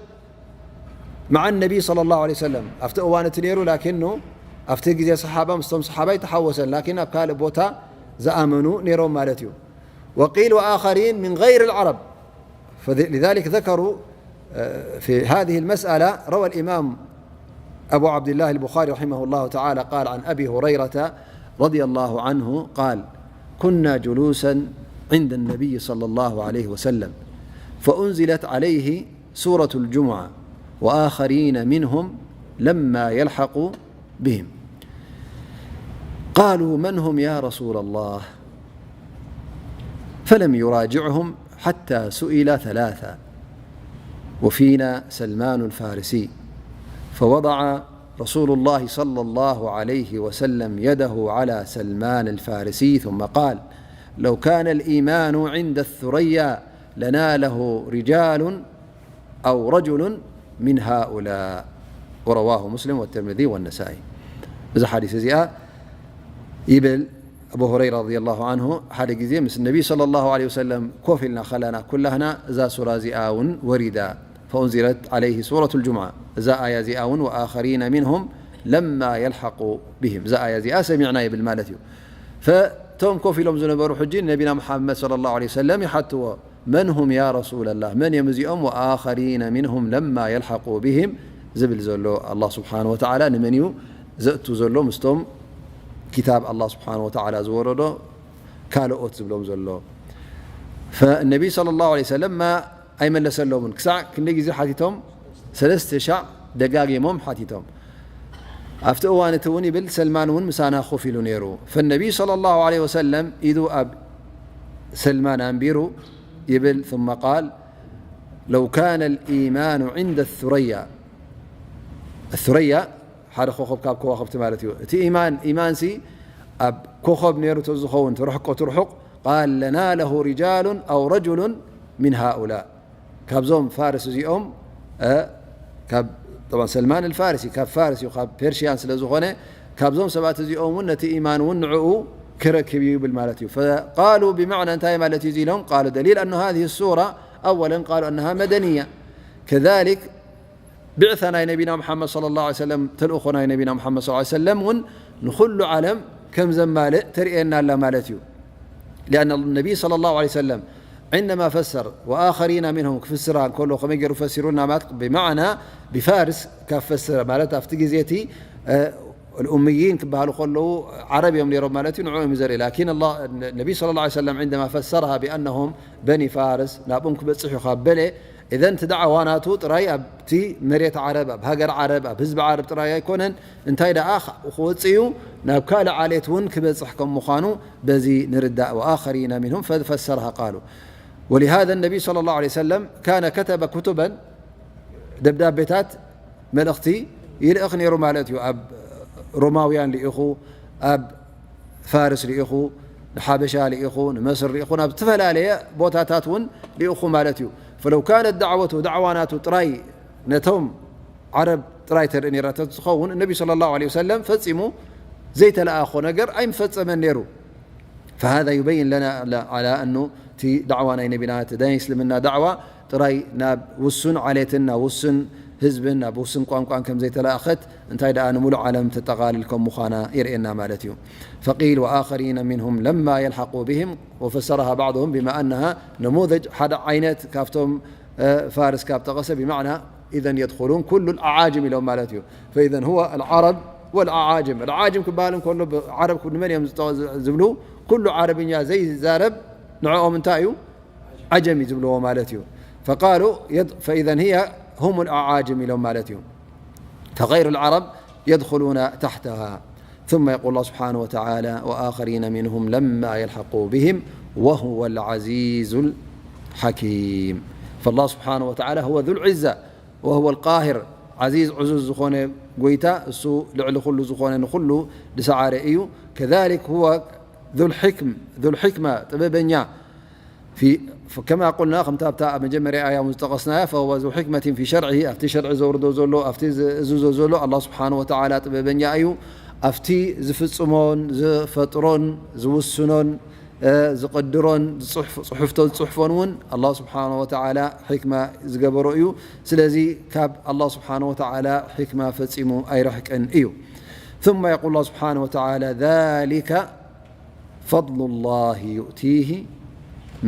مع النبي صلى الله عليه وسلم. ኣብቲ እዋን እቲ ነይሩ፣ ላኪኑ ኣብቲ ግዜ ሰሓባ ምስቶም ሰሓባ ይተሓወሰን፣ ላኪን ኣብ ካልእ ቦታ ዝኣመኑ ነይሮም ማለት እዩ። وقيل وآخرين من غير العرب. فذ-، لذلك ذكروا، آه، في هذه المسألة، روى الإمام أبو عبد الله البخاري رحمه الله تعالى، قال عن أبي هريرة رضي الله عنه قال: كنا جلوسا عند النبي صلى الله عليه وسلم، فأنزلت عليه سورة الجمعة، وآخرين منهم لما يلحقوا بهم. قالوا: "من هم يا رسول الله؟" فلم يراجعهم حتى سئل ثلاثا، وفينا سلمان الفارسي، فوضع رسول الله صلى الله عليه وسلم يده على سلمان الفارسي ثم قال: "لو كان الإيمان عند الثريا لناله رجال أو رجل من هؤلاء." ورواه مسلم والترمذي والنسائي. እዚ ሓዲስ እዚኣ ይብል ኣቡ ሁረይራ ረዲየላሁ ዐንሁ፣ ሓደ ግዜ ምስ ነቢ ሰለላሁ ዐለይሂ ወሰለም ኮፍ ኢልና ከለና ኩላህና እዛ ሱራ እዚኣ እውን ወሪዳ። ፈኡንዚለት ዐለይሂ ሱረቱል ጁምዓ። እዛ ኣያ እዚኣ እውን ወኣኸሪነ ሚንሁም ለማ የልሐቁ ቢሂም። እዛ ኣያ እዚኣ ሰሚዕና ይብል ማለት እዩ። ፈቶም ኮፍ ኢሎም ዝነበሩ ሕጂ ነቢና ሙሓመድ ሰለላሁ ዐለይሂ ወሰለም ይሓትዎ፣ "መን ሁም ያ ረሱለላህ? መን እዮም እዚኦም?" "ወኣኸሪነ ሚንሁም ለማ የልሐቁ ቢሂም" ዝብል ዘሎ ኣላህ ስብሓነ ወተዓላ ንመን እዩ ዘእቱ ዘሎ? ምስቶም ኪታብ ኣላህ ስብሓነ ወተዓላ ዝወረዶ ካልኦት ዝብሎም ዘሎ። ፈነቢ ሰለላሁ ዐለይሂ ወሰለም ማ ኣይመለሰሎምን። ክሳዕ ክንደይ ግዜ ሓቲቶም? ሰለስተ ሻዕ ደጋጊሞም ሓቲቶም። ኣብቲ እዋን እቲ እውን ይብል ሰልማን እውን ምሳና ኮፍ ኢሉ ነይሩ። ፈነቢ ሰለላሁ ዐለይሂ ወሰለም ኢዱ ኣብ ሰልማን ኣንቢሩ ይብል ثم قال: "لو كان الإيمان عند الثريا." الثريا ሓደ ኮኸብ ካብ ከዋኽብቲ ማለት እዩ። እቲ ኢማን፣ ኢማንሲ ኣብ ኮኸብ ነይሩ ተዝኸውን፣ ትርሕቆ ትርሑቕ፣ قال: "لناله رجال أو رجل من هؤلاء." ካብዞም ፋርስ እዚኦም፣ እ፣ ካብ፣ ጠብዓን ሰልማን ኣልፋርሲ ካብ ፋርስ እዩ፣ ካብ ፐርሽያን ስለ ዝኾነ፣ ካብዞም ሰባት እዚኦም እውን ነቲ ኢማን እውን ንዕኡ ክረክብ እዩ ይብል ማለት እዩ። ፈቃሉ ብመዕና እንታይ ማለት እዩ እዚ ኢሎም? ቃሉ ደሊል ኣነ ሃዚህ ሱራ ኣወለን ቃሉ ኣነሃ መደንያ። ከዛሊክ ብዕሳ ናይ ነቢና ሙሓመድ ሰለላሁ ዐለይሂ ወሰለም፣ ተልእኾ ናይ ነቢና ሙሓመድ ሰለላሁ ዐለይሂ ወሰለም እውን ንኹሉ ዓለም ከም ዘማልእ ተርእየና ኣላ ማለት እዩ። ሊኣነ ነቢይ ሰለላሁ ዐለይሂ ወሰለም ዕንደማ ፈሰር ወኣኸሪና ሚንሁም ክፍስራ እንከሎ ከመይ ገይሩ ፈሲሩልና ማለት ብማዕና ብፋርስ ካብ ፈሰረ ማለት ኣብቲ ግዜ እቲ፣ እ፣ الأميين ክበሃሉ ከለዉ ዓረብ እዮም ነይሮም ማለት እዩ። ንዕኦም እዩ ዘርኢ። ላኪን ኣላ-፣ ነቢይ ሰለላሁ ዐለይሂ ወሰለም ዕንደማ ፈሰረሃ ቢኣነሁም በኒ ፋርስ ናብኦም ክበጽሕ እዩ ካብ በለ፣ እዘን እቲ ዳዕዋ ናቱ ጥራይ ኣብቲ መሬት ዓረብ፣ ኣብ ሃገር ዓረብ፣ ኣብ ህዝቢ ዓረብ ጥራይ ኣይኮነን። እንታይ ደኣ ክወጽእ እዩ፣ ናብ ካልእ ዓሌት እውን ክበጽሕ ከም ምዃኑ በዚ ንርዳእ። ወኣኸሪነ ሚንሁም ፈ-፣ ፈሰረሃ ቃሉ። ወሊሃዘ ነቢይ ሰለላሁ ዐለይሂ ወሰለም ካነ ከተበ ኩቱበን፣ ደብዳቤታት፣ መልእኽቲ ይልእኽ ነይሩ ማለት እዩ። ኣብ ሮማውያን ልኢኹ፣ ኣብ ፋርስ ልኢኹ፣ ንሓበሻ ልኢኹ፣ ንመስር ልኢኹ፣ ናብ ዝተፈላለየ ቦታታት እውን ልኢኹ ማለት እዩ። ፈለው ካነት ዳዕወቱ፣ ዳዕዋ ናቱ ጥራይ ነቶም ዓረብ ጥራይ ተርኢ ነይራ ተትኸውን፣ እነቢ ሰለላሁ ዐለይሂ ወሰለም ፈጺሙ ዘይተለኣኾ ነገር ኣይምፈጸመን ነይሩ። ፈሃዛ ዩበይን ለና ዐላ ኣኑ እቲ ዳዕዋ ናይ ነቢና፣ እቲ ናይ እስልምና ዳዕዋ ጥራይ ናብ ውሱን ዓሌትን ናብ ውሱን ህዝብን ናብ ውሱን ቋንቋን ከም ዘይተላእኸት፣ እንታይ ደኣ ንምሉእ ዓለም ተጠቓልል ከም ምዃና የርእየና ማለት እዩ። ፈቂል ወኣኸሪነ ሚንሁም ለማ የልሐቁ ብህም ወፈሰረሃ ባዕድሁም ብማ ኣነሃ ነሙዘጅ፣ ሓደ ዓይነት ካብቶም፣ እ፣ ፋርስ ካብ ጠቐሰ ብማዕና ኢዘን የድኹሉን ኩሉ ኣዓጅም ኢሎም ማለት እዩ። ፈኢዘን ሁወ ኣልዓረብ ወልኣዓጅም። ኣልዓጅም ክበሃል እንከሎ ብዓረብ ንመን እዮም ዝጠ-፣ ዝብሉ? ኩሉ ዓረብኛ ዘይዛረብ ንዕኦም እንታይ እዩ? ዓጀም እዩ ዝብልዎ ማለት እዩ። ፈቃሉ የድ-፣ ፈኢዘን ህየ ሁም ኣልኣዓጅም ኢሎም ማለት እዩ። ፈገይሩ ኣልዓረብ የድኹሉና ታሕተሃ። ثم يقول الله سبحانه وتعالى: "وآخرين منهم لما يلحقوا بهم وهو العزيز الحكيم." فالله سبحانه وتعالى هو ذو العزة وهو القاهر، ዓዚዝ ዕዙዝ ዝኾነ ጎይታ፣ እሱ ልዕሊ ኩሉ ዝኾነ፣ ንኹሉ ዝሰዓረ እዩ። ከዛሊክ ሁወ ዙል ሕክም፣ ዙል ሕክማ፣ ጥበበኛ። ፊ-፣ ከማ ቁልና፣ ከምታ ኣብታ ኣብ መጀመርያ ኣያ እውን ዝጠቐስናያ፣ ፈሁወ ዙ ሕክመትን ፊ ሸርዒሂ፣ ኣብቲ ሸርዒ ዘውርዶ ዘሎ፣ ኣብቲ ዝእዝዞ ዘሎ፣ ኣላህ ስብሓነ ወተዓላ ጥበበኛ እዩ። ኣብቲ ዝፍጽሞን ዝፈጥሮን ዝውስኖን፣ እ፣ ዝቕድሮን ዝጽሕፍ-፣ ጽሑፍቶ ዝጽሕፎን እውን ኣላህ ስብሓነ ወተዓላ ሕክማ ዝገበሮ እዩ። ስለዚ ካብ ኣላህ ስብሓነ ወተዓላ ሕክማ ፈጺሙ ኣይረሕቅን እዩ። ثم يقول الله سبحانه وتعالى: ذلك فضل الله يؤتيه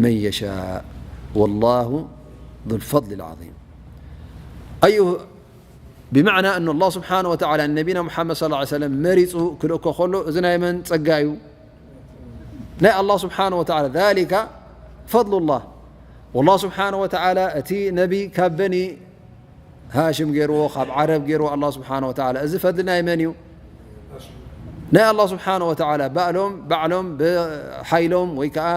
من يشاء والله ذو الفضل العظيم. أي-، ብመዕና እኑ ኣላህ ስብሓነ ወተዓላ ንነቢና ሙሓመድ ሰለላሁ ዐለይሂ ወሰለም መሪጹ ክልእኮ ከሎ፣ እዚ ናይ መን ጸጋ እዩ? ናይ ኣላህ ስብሓነ ወተዓላ። ذلك ፈضሉላህ። ወላህ ስብሓነ ወተዓላ እቲ ነቢ ካብ በኒ ሃሽም ገይርዎ፣ ካብ ዓረብ ገይርዎ ኣላህ ስብሓነ ወተዓላ። እዚ ፈድሊ ናይ መን እዩ? ናይ ኣላህ ስብሓነ ወተዓላ። ባእሎም፣ ባዕሎም ብሓይሎም ወይ ከዓ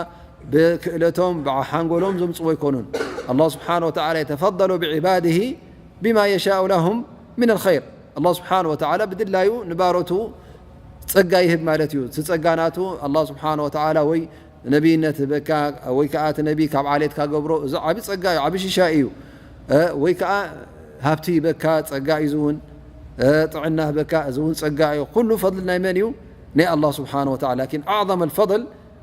ብክእለቶም፣ ብሓንጎሎም ዘምፅዎ ኣይኮኑን። ኣላህ ስብሓነ ወተዓላ የተፈضሉ ብዕባድሂ ቢማ የሻኡ ለሁም ሚነል ኸይር። ኣላህ ስብሓነ ወተዓላ ብድላዩ ንባሮቱ ጸጋ ይህብ ማለት እዩ። እቲ ጸጋ ናቱ ኣላህ ስብሓነ ወተዓላ ወይ ነቢይነት ህበካ ወይ ከዓ እቲ ነቢ ካብ ዓሌትካ ገብሮ፣ እዚ ዓቢ ጸጋ እዩ፣ ዓቢ ሽሻይ እዩ። እ፣ ወይ ከዓ ሃብቲ ህበካ፣ ጸጋ እዩ፣ እዚ እውን፣ እ፣ ጥዕና ህበካ፣ እዚ እውን ጸጋ እዩ። ኩሉ ፈድሊ ናይ መን እዩ? ናይ ኣላህ ስብሓነ ወተዓላ። ላኪን ኣዕዘመል ፈድል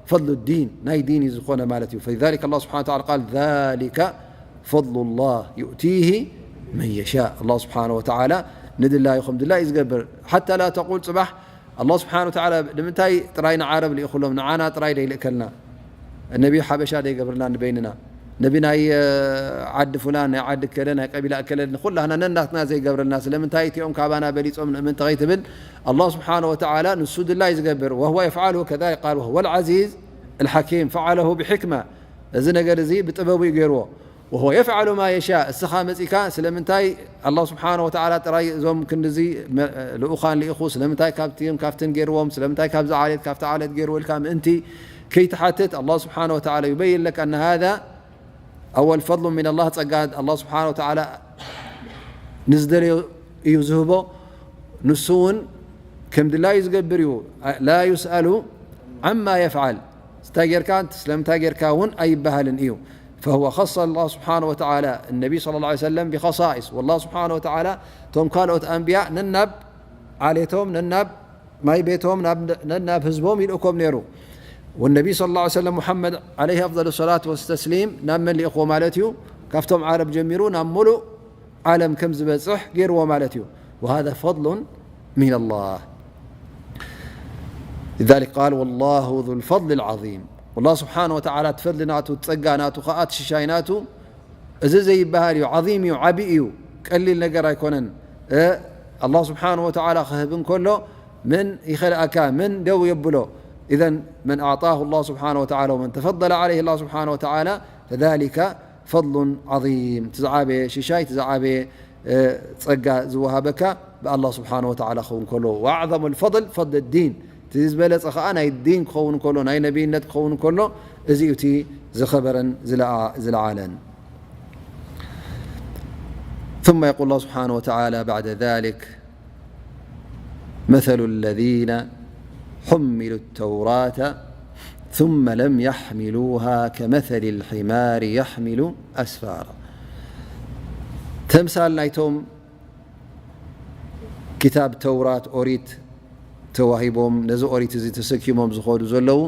ፈድሉ ዲን፣ ናይ ዲን እዩ ዝኾነ ማለት እዩ። فلذلك الله سبحانه وتعالى قال ذلك فضل الله يؤتيه من يشاء። ኣላህ ስብሓነ ወተዓላ ንድላዩ ከም ድላዩ እዩ ዝገብር። ሓታ ላ ተቁል፣ ጽባሕ ኣላህ ስብሓነ ወተዓላ ንምንታይ ጥራይ ንዓረብ ልኢኹሎም፣ ንዓና ጥራይ ደይልእከልና? ነቢ ሓበሻ ደይገብርና ንበይንና? ነቢ ናይ፣ እ፣ ዓዲ ፍላን፣ ናይ ዓዲ እከለ፣ ናይ ቀቢላ እከለ ንኹላህና ነናትና ዘይገብረልና? ስለምንታይ እቲኦም ካባና በሊጾም ንእምን ተኸይትብል? ኣላህ ስብሓነ ወተዓላ ንሱ ድላይ ዝገብር። وهو يفعله كذلك قال وهو العزيز الحكيم فعله بحكمة። እዚ ነገር እዚ ብጥበቡ እዩ ገይርዎ። وهو يفعل ما يشاء። እስኻ መጺካ ስለምንታይ ኣላህ ስብሓነ ወተዓላ ጥራይ እዞም ክንድዚ መ-፣ ልኡኻን ልኢኹ፣ ስለምንታይ ካብቲን ካብትን ገይርዎም፣ ስለምንታይ ካብዚ ዓሌት ካብቲ ዓሌት ገይርዎ ኢልካ ምእንቲ ከይትሓትት፣ ኣላህ ስብሓነ ወተዓላ يبين لك أن هذا أول فضل من الله። ጸጋ ኣላህ ስብሓነ ወተዓላ ንዝደለዮ እዩ ዝህቦ። ንሱ እውን ከም ድላዩ ዝገብር እዩ። لا يسأل عما يفعل። እንታይ ጌርካ፣ ስለምንታይ ጌርካ እውን ኣይበሃልን እዩ። فهو خص الله سبحانه وتعالى النبي صلى الله عليه وسلم بخصائص። والله سبحانه وتعالى እቶም ካልኦት ኣንብያ ነናብ ዓሌቶም፣ ነናብ ማይ ቤቶም፣ ናብ፣ ነናብ ህዝቦም ይልእኮም ነይሩ። والنبي صلى الله عليه وسلم محمد عليه أفضل الصلاة والتسليم ናብ መን ልእኽዎ ማለት እዩ? ካብቶም ዓረብ ጀሚሩ ናብ ሙሉእ ዓለም ከም ዝበጽሕ ገይርዎ ማለት እዩ። وهذا فضل من الله። لذلك قال والله ذو الفضل العظيم። والله سبحانه وتعالى እቲ ፈድሊ ናቱ፣ ጸጋ ናቱ፣ ከኣ እቲ ሽሻይ ናቱ፣ እዚ ዘይበሃል እዩ፣ ዓዚም እዩ፣ ዓቢ እዩ፣ ቀሊል ነገር ኣይኮነን። እ፣ ኣላህ ስብሓነሁ ወተዓላ ክህብ እንከሎ፣ መን ይኸልኣካ? መን ደው የብሎ? إذن من أعطاه الله سبحانه وتعالى ومن تفضل عليه الله سبحانه وتعالى فذلك فضل عظيم። እቲ ዝዓበየ ሽሻይ፣ እቲ ዝዓበየ፣ እ፣ ጸጋ ዝወሃበካ ብኣላህ ስብሓነሁ ወተዓላ ክኸውን ከሎ። وأعظم الفضل فضل الدين። እቲ ዝበለጸ ኸኣ ናይ ዲን ክኸውን ከሎ፣ ናይ ነቢይነት ክኸውን ከሎ፣ እዚ እዩ እቲ ዝኸበረን ዝለዓ-፣ ዝለዓለን። ثم يقول الله سبحانه وتعالى بعد ذلك: مثل الذين حملوا التوراة ثم لم يحملوها كمثل الحمار يحمل أسفارا. ተምሳል ናይቶም ክታብ ተውራት፣ ኦሪት ተዋሂቦም፣ ነዚ ኦሪት እዚ ተሰኪሞም ዝኸዱ ዘለዉ፣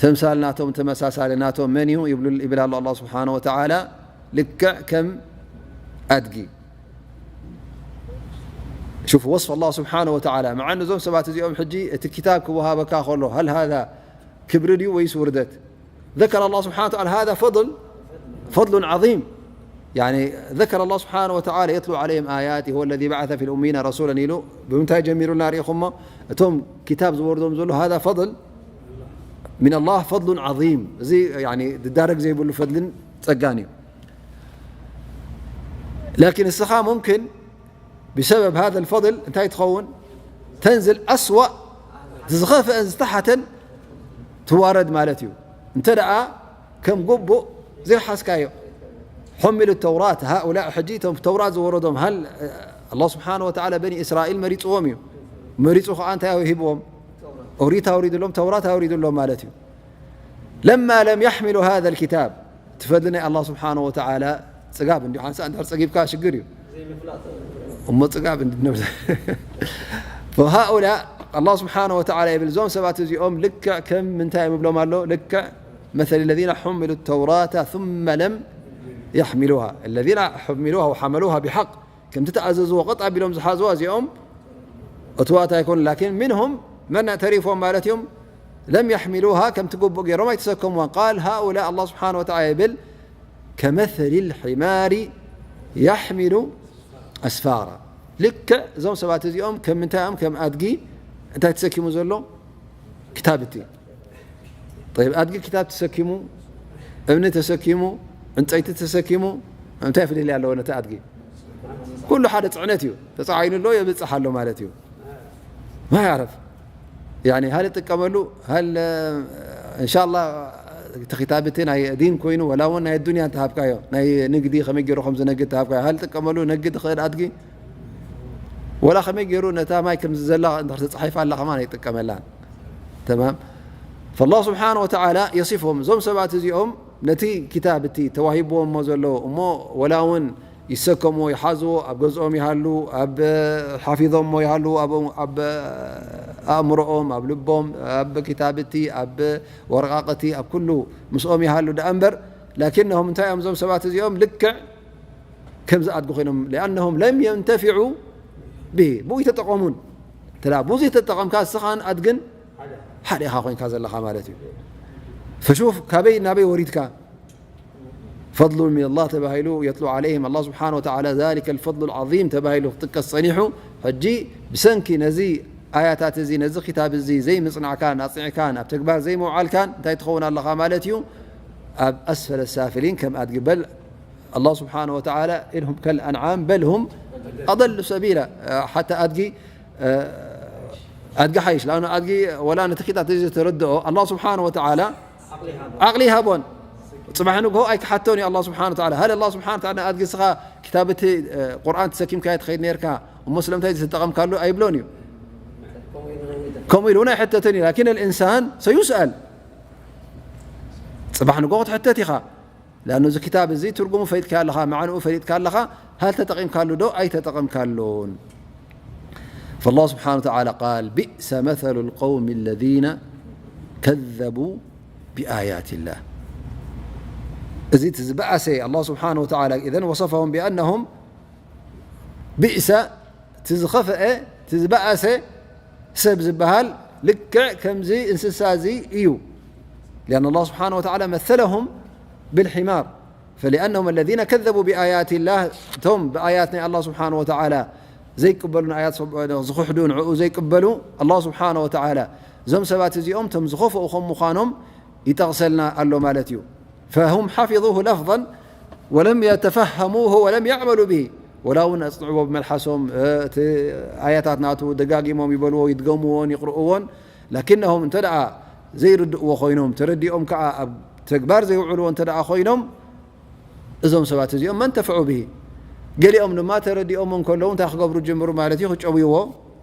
ተምሳል ናቶም፣ ተመሳሳሊ ናቶም መን እዩ? ይብሉ፣ ይብል ኣሎ ኣላህ ስብሓነሁ ወተዓላ፣ ልክዕ ከም ኣድጊ። ሹፍ ወስፍ ኣላህ ስብሓነሁ ወተዓላ። መዓን እዞም ሰባት እዚኦም ሕጂ እቲ ክታብ ክወሃበካ ከሎ፣ ሃል ሃዛ ክብሪ ድዩ ወይስ ውርደት? ذكر الله سبحانه وتعالى هذا فضل، فضل عظيم. يعني ذكر الله سبحانه وتعالى يتلو عليهم آياته هو الذي بعث في الأميين رسولا ኢሉ ብምንታይ ጀሚሩልና ርኢኹሞ? እቶም ክታብ ዝወርዶም ዘሎ هذا فضل من الله، فضل عظيم። እዚ يعني ዝዳረግ ዘይብሉ ፈድልን ጸጋን እዩ። لكن እስኻ ممكن بسبب هذا الفضل እንታይ ትኸውን؟ تنزل أسوأ، ዝኸፍአን ዝተሓተን ትዋረድ ማለት እዩ። እንተ ደኣ ከም ግቡእ ዘይሓዝካዮ። حملوا التوراة هؤلاء، ሕጂ እቶም ተውራት ዝወረዶም፣ ሃል ኣላህ ስብሓነሁ ወተዓላ በኒ እስራኤል መሪጽዎም እዩ። መሪጹ ኸኣ እንታይ ሂብዎም? ኦሪት ኣውሪድሎም፣ ተውራት ኣውሪድሎም ማለት እዩ። لما لم يحملوا هذا الكتاب። እቲ ፈድሊ ናይ ኣላህ ስብሓነሁ ወተዓላ ጽጋብ እንዲዩ። ሓንሳእ እንድሕር ጸጊብካ ሽግር እዩ። እሞ ጽጋብ እንዲ-፣ فهؤلاء ኣላህ ስብሓነሁ ወተዓላ ይብል፣ እዞም ሰባት እዚኦም ልክዕ ከም ምንታይ እዮም ይብሎም ኣሎ? ልክዕ مثل الذين حملوا التوراة ثم لم يحملوها. الذين حملوها وحملوها بحق። ከምቲ ተኣዘዝዎ ቀጥ ኣቢሎም ዝሓዝዋ እዚኦም እትዋት ኣይኮኑ። لكن منهم መን ተሪፎም ማለት እዮም؟ لم يحملوها ከምቲ ግቡእ ገይሮም ኣይተሰከምዋን። قال هؤلاء ኣላህ ስብሓነሁ ወተዓላ ይብል كمثل الحمار يحمل أسفارا። ልክዕ እዞም ሰባት እዚኦም ከም ምንታይ እዮም? ከም ኣድጊ እንታይ ተሰኪሙ ዘሎ? ክታብቲ። طيب ኣድጊ ክታብ ተሰኪሙ እምኒ ተሰኪሙ፣ ዕንፀይቲ ተሰኪሙ፣ እንታይ ፍልልይ ኣለዎ ነቲ ኣድጊ? ኩሉ ሓደ ፅዕነት እዩ። ተፃዒኑ ኣሎ፣ የብፅሕ ኣሎ ማለት እዩ። ማያረፍ ያኒ፣ ሃል ጥቀመሉ፣ ሃል፣ እንሻላ፣ እቲ ክታብ እቲ ናይ ዲን ኮይኑ፣ ወላ እውን ናይ ዱንያ እንተሃብካዮ፣ ናይ ንግዲ ከመይ ገይሩ ከም ዝነግድ ተሃብካዮ፣ ሃል ጥቀመሉ፣ ነግድ ኽእል ኣድጊ፣ ወላ ከመይ ገይሩ ነታ ማይ ከም ዘላ እንድሕር ተፃሒፋ ኣላ ከማን ኣይጥቀመላን። ተማም። ፈላህ ስብሓን ወተዓላ የሲፎም፣ እዞም ሰባት እዚኦም ነቲ ክታብ እቲ ተዋሂብዎም እሞ ዘሎ እሞ፣ ወላ እውን ይሰከምዎ፣ ይሓዝዎ፣ ኣብ ገዝኦም ይሃሉ፣ ኣብ ሓፊዞም እሞ ይሃሉ፣ ኣብ፣ ኣብ ኣእምሮኦም፣ ኣብ ልቦም፣ ኣብ ክታብ እቲ፣ ኣብ ወረቃቅቲ፣ ኣብ ኩሉ ምስኦም ይሃሉ ደኣ እምበር፣ ላኪነሁም እንታይ እዮም እዞም ሰባት እዚኦም? ልክዕ ከምዚ ኣድጊ ኮይኖም፣ ሊኣነሁም ለም የንተፊዑ ብሂ፣ ብኡ ይተጠቐሙን። እንተ ደኣ ብኡ ዘይተጠቐምካ፣ እስኻን ኣድግን ሓደ ኢኻ ኮይንካ ዘለኻ ማለት እዩ። ፈሹፍ፣ ካበይ ናበይ ወሪድካ? ፈድሉን ሚነላህ ተባሂሉ የትሉ ዓለይሂም፣ ኣላህ ስብሓነ ወተዓላ ዛሊከል ፈድሉል ዓዚም ተባሂሉ ክጥቀስ ጸኒሑ። ሕጂ ብሰንኪ ነዚ ኣያታት እዚ፣ ነዚ ክታብ እዚ ዘይምጽናዕካን ኣጽኒዕካን ኣብ ተግባር ዘይምውዓልካን እንታይ ትኸውን ኣለኻ ማለት እዩ? ኣብ ኣስፈለ ሳፊሊን ከም ኣድጊ። በል ኣላህ ስብሓነ ወተዓላ ኢንሁም ከልኣንዓም በል ሁም ኣضل ሰቢላ። ሓታ ኣድጊ ኣድጊ ሓይሽ። ላኣኑ ኣድጊ ወላ ነቲ ክታብ እዚ ተረድኦ፣ ኣላህ ስብሓነ ወተዓላ ዓቕሊ ይሃቦን። ጽባሕ ንግሆ ኣይክሓቶን እዩ ኣላህ ስብሓነ ወተዓላ። ሃል ኣላህ ስብሓነ ወተዓላ ንኣድጊ እስኻ ክታብ እቲ ቁርኣን ተሰኪምካዮ ትኸይድ ነርካ እሞ ስለምንታይ ዝተጠቐምካሉ ኣይብሎን እዩ። ከምኡ ኢሉ እውን ኣይሕተትን እዩ። ላኪን ኣልኢንሳን ሰዩስኣል። ጽባሕ ንግሆ ክትሕተት ኢኻ። ላኣኑ እዚ ክታብ እዚ ትርጉሙ ፈሊጥካ ኣለኻ፣ መዓንኡ ፈሊጥካ ኣለኻ፣ ሃል ተጠቒምካሉ ዶ ኣይተጠቐምካሉን? فالله سبحانه وتعالى قال: بئس مثل القوم الذين كذبوا بآيات الله. እዚ እቲ ዝበኣሰ ኣላህ ስብሓነ ወተዓላ إذن وصفهم بأنهم بئس፣ እቲ ዝኸፍአ፣ እቲ ዝበኣሰ ሰብ ዝበሃል ልክዕ ከምዚ እንስሳ እዚ እዩ። لأن الله سبحانه وتعالى مثلهم بالحمار. فلأنهم الذين كذبوا بآيات الله، እቶም ብኣያት ናይ ኣላህ ስብሓነ ወተዓላ ዘይቅበሉ፣ ንኣያት ሰብ-፣ ዝኽሕዱ፣ ንዕኡ ዘይቅበሉ፣ ኣላህ ስብሓነ ወተዓላ እዞም ሰባት እዚኦም እቶም ዝኸፍኡ ከም ምዃኖም ይጠቕሰልና ኣሎ ማለት እዩ። فهم حفظوه لفظا ولم يتفهموه ولم يعملوا به. ወላ እውን ኣጽንዕዎ ብመልሓሶም፣ እ፣ እቲ ኣያታት ናቱ ደጋጊሞም ይበልዎ፣ ይድገምዎን ይቕርእዎን። ላኪነሁም እንተ ደኣ ዘይርድእዎ ኮይኖም፣ ተረዲኦም ከኣ ኣብ ተግባር ዘይውዕልዎ እንተ ደኣ ኮይኖም፣ እዞም ሰባት እዚኦም መንተፍዑ ብሂ። ገሊኦም ድማ ተረዲኦሞ እንከለዉ እንታይ ክገብሩ ጀምሩ ማለት እዩ? ክጨውይዎ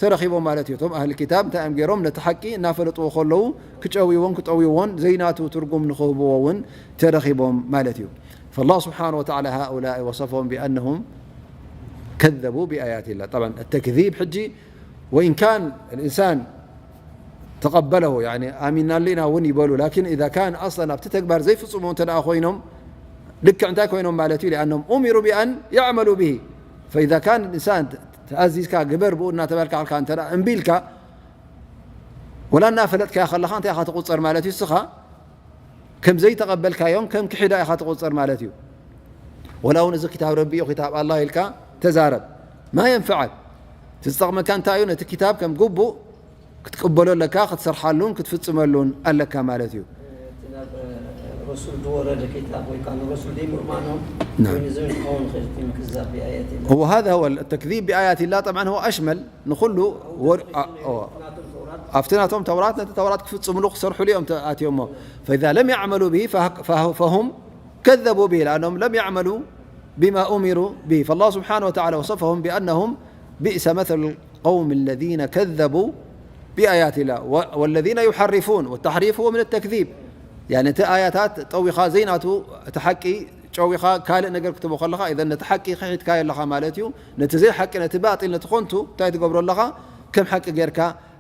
ተረኺቦም ማለት እዩ። እቶም ኣህሊ ክታብ እንታይ እዮም ገይሮም? ነቲ ሓቂ እናፈለጥዎ ከለዉ ክጨውይዎን ክጠውይዎን ዘይናቱ ትርጉም ንኽህብዎ እውን ተረኺቦም ማለት እዩ። فالله سبحانه وتعالى هؤلاء وصفهم بأنهم كذبوا بآيات الله. طبعا التكذيب ሕጂ وإن كان الإنسان تقبله، يعني ኣሚናሉ ኢና እውን ይበሉ። ላኪን إذا كان أصلا ኣብቲ ተግባር ዘይፍጽሙ እንተ ደኣ ኮይኖም፣ ልክዕ እንታይ ኮይኖም ማለት እዩ? لأنهم أمروا بأن يعملوا به. فإذا كان الإنسان ተኣዚዝካ ግበር ብኡ እናተባልካ ኣልካ እንተ ደኣ እምቢ ኢልካ፣ ወላ እናፈለጥካዮ ከለኻ እንታይ ኢኻ ትቑጸር ማለት እዩ? እስኻ ከም ዘይተቐበልካዮም ከም ክሒዳ ኢኻ ትቑጸር ማለት እዩ። ወላ እውን እዚ ክታብ ረቢ እዩ፣ ክታብ ኣላህ ኢልካ ተዛረብ። ما ينفعك። እቲ ዝጠቕመካ እንታይ እዩ? ነቲ ክታብ ከም ግቡእ ክትቅበሎ ኣለካ፣ ክትሰርሓሉን ክትፍጽመሉን ኣለካ ማለት እዩ። እቲ ናብ ረሱል ዝወረደ ክታብ ወይ ከዓ ንረሱል ዘይምእማኖም نعم. ኮይኑ ዝኸውን ክእል እቲ ምክዛብ ብኣያት የለን። وهذا هو التكذيب بآيات الله، طبعا هو أشمل ንኹሉ ወር-፣ ኣ-፣ ኦ። ናቶም ተውራት ኣብቲ ናቶም ተውራት ነቲ ተውራት ክፍጽምሉ ክሰርሕሉ እዮም ተኣትዮሞ። فإذا لم يعملوا به فه-، فه-، فهم كذبوا به لأنهم لم يعملوا بما أمروا به. فالله سبحانه وتعالى وصفهم بأنهم بئس مثل القوم الذين كذبوا بآيات الله و-، والذين يحرفون، والتحريف هو من التكذيب. يعني እቲ ኣያታት ጠዊኻ ዘይናቱ እቲ ሓቂ ጨዊኻ ካልእ ነገር ክትቦ ከለኻ إذا ነቲ ሓቂ ክሒድካዮ ኣለኻ ማለት እዩ። ነቲ ዘይሓቂ፣ ነቲ ባጢል፣ ነቲ ኮንቱ እንታይ ትገብሮ ኣለኻ? ከም ሓቂ ጌርካ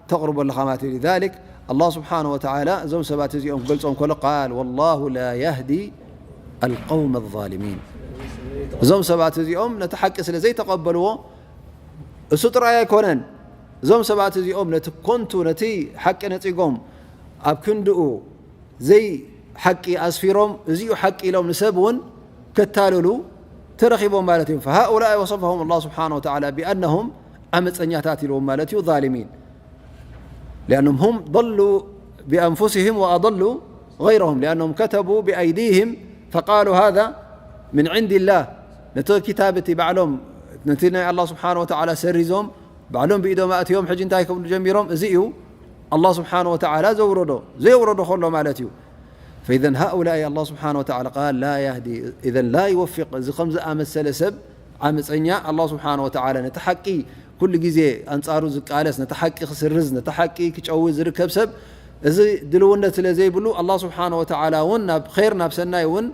ተቕርቦ ኣለኻ ማለት እዩ። لذلك ኣላህ ስብሓነ ወተዓላ እዞም ሰባት እዚኦም ክገልጾም ከሎ قال: والله لا يهدي القوم الظالمين. እዞም ሰባት እዚኦም ነቲ ሓቂ ስለ ዘይተቐበልዎ እሱ ጥራይ ኣይኮነን። እዞም ሰባት እዚኦም ነቲ ኮንቱ፣ ነቲ ሓቂ ነጺጎም ኣብ ክንድኡ ዘይ ሓቂ ኣስፊሮም እዚኡ ሓቂ ኢሎም ንሰብ እውን ከታልሉ ተረኺቦም ማለት እዮም። فهؤلاء وصفهم الله سبحانه وتعالى بأنهم ዓመፀኛታት ኢልዎም ማለት እዩ፣ ظالمين. لأنهم هم ضلوا بأنفسهم وأضلوا غيرهم لأنهم كتبوا بأيديهم فقالوا هذا من عند الله. ነቲ ክታብ እቲ ባዕሎም ነቲ ናይ ኣላህ ስብሓነ ወተዓላ ሰሪዞም ባዕሎም ብኢዶም ኣእትዮም ሕጂ እንታይ ክብሉ ጀሚሮም? እዚ እዩ ኣላህ ስብሓነ ወተዓላ ዘውረዶ፣ ዘየውረዶ ከሎ ማለት እዩ። فإذا هؤلاء الله سبحانه وتعالى قال لا يهدي، إذا لا يوفق። እዚ ከም ዝኣመሰለ ሰብ ዓመፀኛ ኣላህ ስብሓነ ወተዓላ ነቲ ሓቂ ኩሉ ግዜ ኣንጻሩ ዝቃለስ፣ ነቲ ሓቂ ክስርዝ፣ ነቲ ሓቂ ክጨዊ ዝርከብ ሰብ እዚ ድልውነት ስለ ዘይብሉ ኣላህ ስብሓነ ወተዓላ እውን ናብ ኸይር ናብ ሰናይ እውን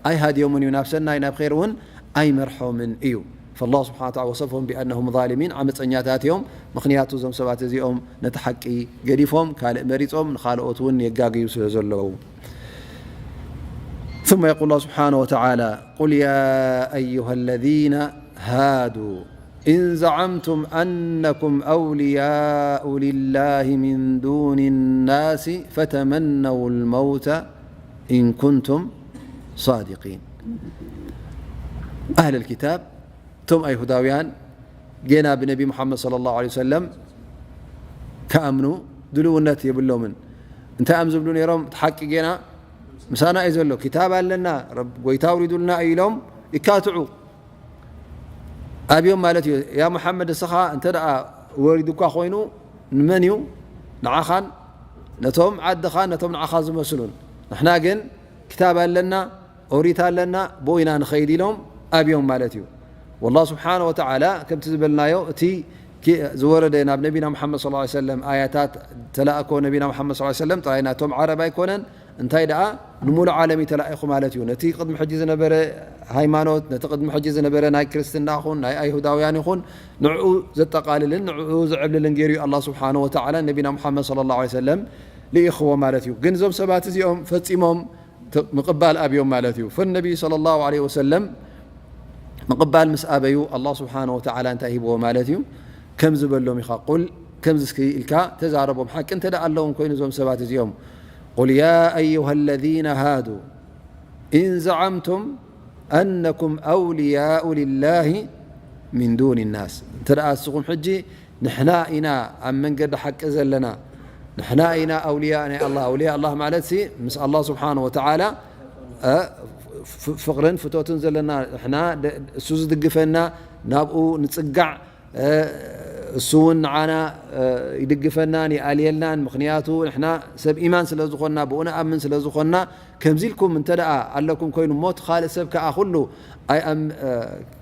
ኣይሃድዮምን እዩ፣ ናብ ሰናይ ናብ ኸይር እውን ኣይመርሖምን እዩ። فالله سبحانه وتعالى وصفهم بأنهم ظالمين፣ ዓመፀኛታት እዮም። ምኽንያቱ እዞም ሰባት እዚኦም ነቲ ሓቂ ገዲፎም ካልእ መሪጾም ንኻልኦት እውን የጋግዩ ስለ ዘለዉ። ثم يقول الله سبحانه وتعالى: قل يا أيها الذين هادوا إن زعمتم أنكم أولياء لله من دون الناس فتمنوا الموت إن كنتم صادقين. أهل الكتاب، እቶም ኣይሁዳውያን ጌና ብነቢ ሙሓመድ ሰለላሁ ዐለይሂ ወሰለም ክኣምኑ ድልውነት የብሎምን። እንታይ እዮም ዝብሉ ነይሮም? እቲ ሓቂ ጌና ምሳና እዩ ዘሎ፣ ክታብ ኣለና፣ ረብ-፣ ጎይታ ኣውሪዱልና እዩ ኢሎም ይካትዑ ኣብዮም ማለት እዩ። ያ ሙሓመድ፣ እስኻ እንተ ደኣ ወሪዱ እኳ ኮይኑ ንመን እዩ? ንዓኻን ነቶም ዓድኻን ነቶም ንዓኻ ዝመስሉን። ንሕና ግን ክታብ ኣለና፣ ኦሪት ኣለና፣ ብኡ ኢና ንኸይድ ኢሎም ኣብዮም ማለት እዩ። ወላህ ስብሓነ ወተዓላ ከምቲ ዝበልናዮ እቲ ኪ-፣ ዝወረደ ናብ ነቢና ሙሓመድ ሰለላሁ ዐለይሂ ወሰለም ኣያታት ተላእኮ ነቢና ሙሓመድ ሰለላሁ ዐለይሂ ወሰለም ጥራይ ናቶም ዓረብ ኣይኮነን፣ እንታይ ደኣ ንሙሉእ ዓለም እዩ ተላኢኹ ማለት እዩ። ነቲ ቅድሚ ሕጂ ዝነበረ ሃይማኖት፣ ነቲ ቅድሚ ሕጂ ዝነበረ ናይ ክርስትና ይኹን ናይ ኣይሁዳውያን ይኹን ንዕኡ ዘጠቓልልን ንዕኡ ዝዕብልልን ገይሩ እዩ ኣላህ ስብሓነ ወተዓላ ነቢና ሙሓመድ ሰለላሁ ዐለይሂ ወሰለም ልኢኽዎ ማለት እዩ። ግን እዞም ሰባት እዚኦም ፈጺሞም ተ-፣ ምቕባል ኣብዮም ማለት እዩ። ፈነቢዩ ሰለላሁ ዐለይሂ ወሰለም ምቕባል ምስ ኣበዩ ኣላህ ስብሓነ ወተዓላ እንታይ ሂብዎ ማለት እዩ? ከምዚ በሎም ኢኻ፣ ቁል፣ ከምዚ እስኪ ኢልካ ተዛረቦም። ሓቂ እንተ ደኣ ኣለዎም ኮይኑ እዞም ሰባት እዚኦም፣ ቁል ያ ኣዩሃ ለዚነ ሃዱ ኢን ዘዓምቱም ኣነኩም ኣውልያኡ ሊላሂ ሚን ዱኒ ናስ። እንተ ደኣ እስኹም ሕጂ ንሕና ኢና ኣብ መንገዲ ሓቂ ዘለና፣ ንሕና ኢና ኣውልያ ናይ ኣላህ። ኣውልያ ኣላህ ማለት ሲ ምስ ኣላህ ስብሓነ ወተዓላ፣ እ፣ ፍ-፣ ፍቕርን ፍቶትን ዘለና፣ ንሕና ደ-፣ እሱ ዝድግፈና፣ ናብኡ ንጽጋዕ፣ እ፣ እሱ እውን ንዓና፣ እ፣ ይድግፈናን ይኣልየልናን። ምኽንያቱ ንሕና ሰብ ኢማን ስለ ዝኾንና፣ ብኡ ንኣምን ስለ ዝኾንና፣ ከምዚ ኢልኩም እንተ ደኣ ኣለኩም ኮይኑ፣ እሞ እቲ ካልእ ሰብ ከኣ ኩሉ ኣይ ኣም-፣ እ፣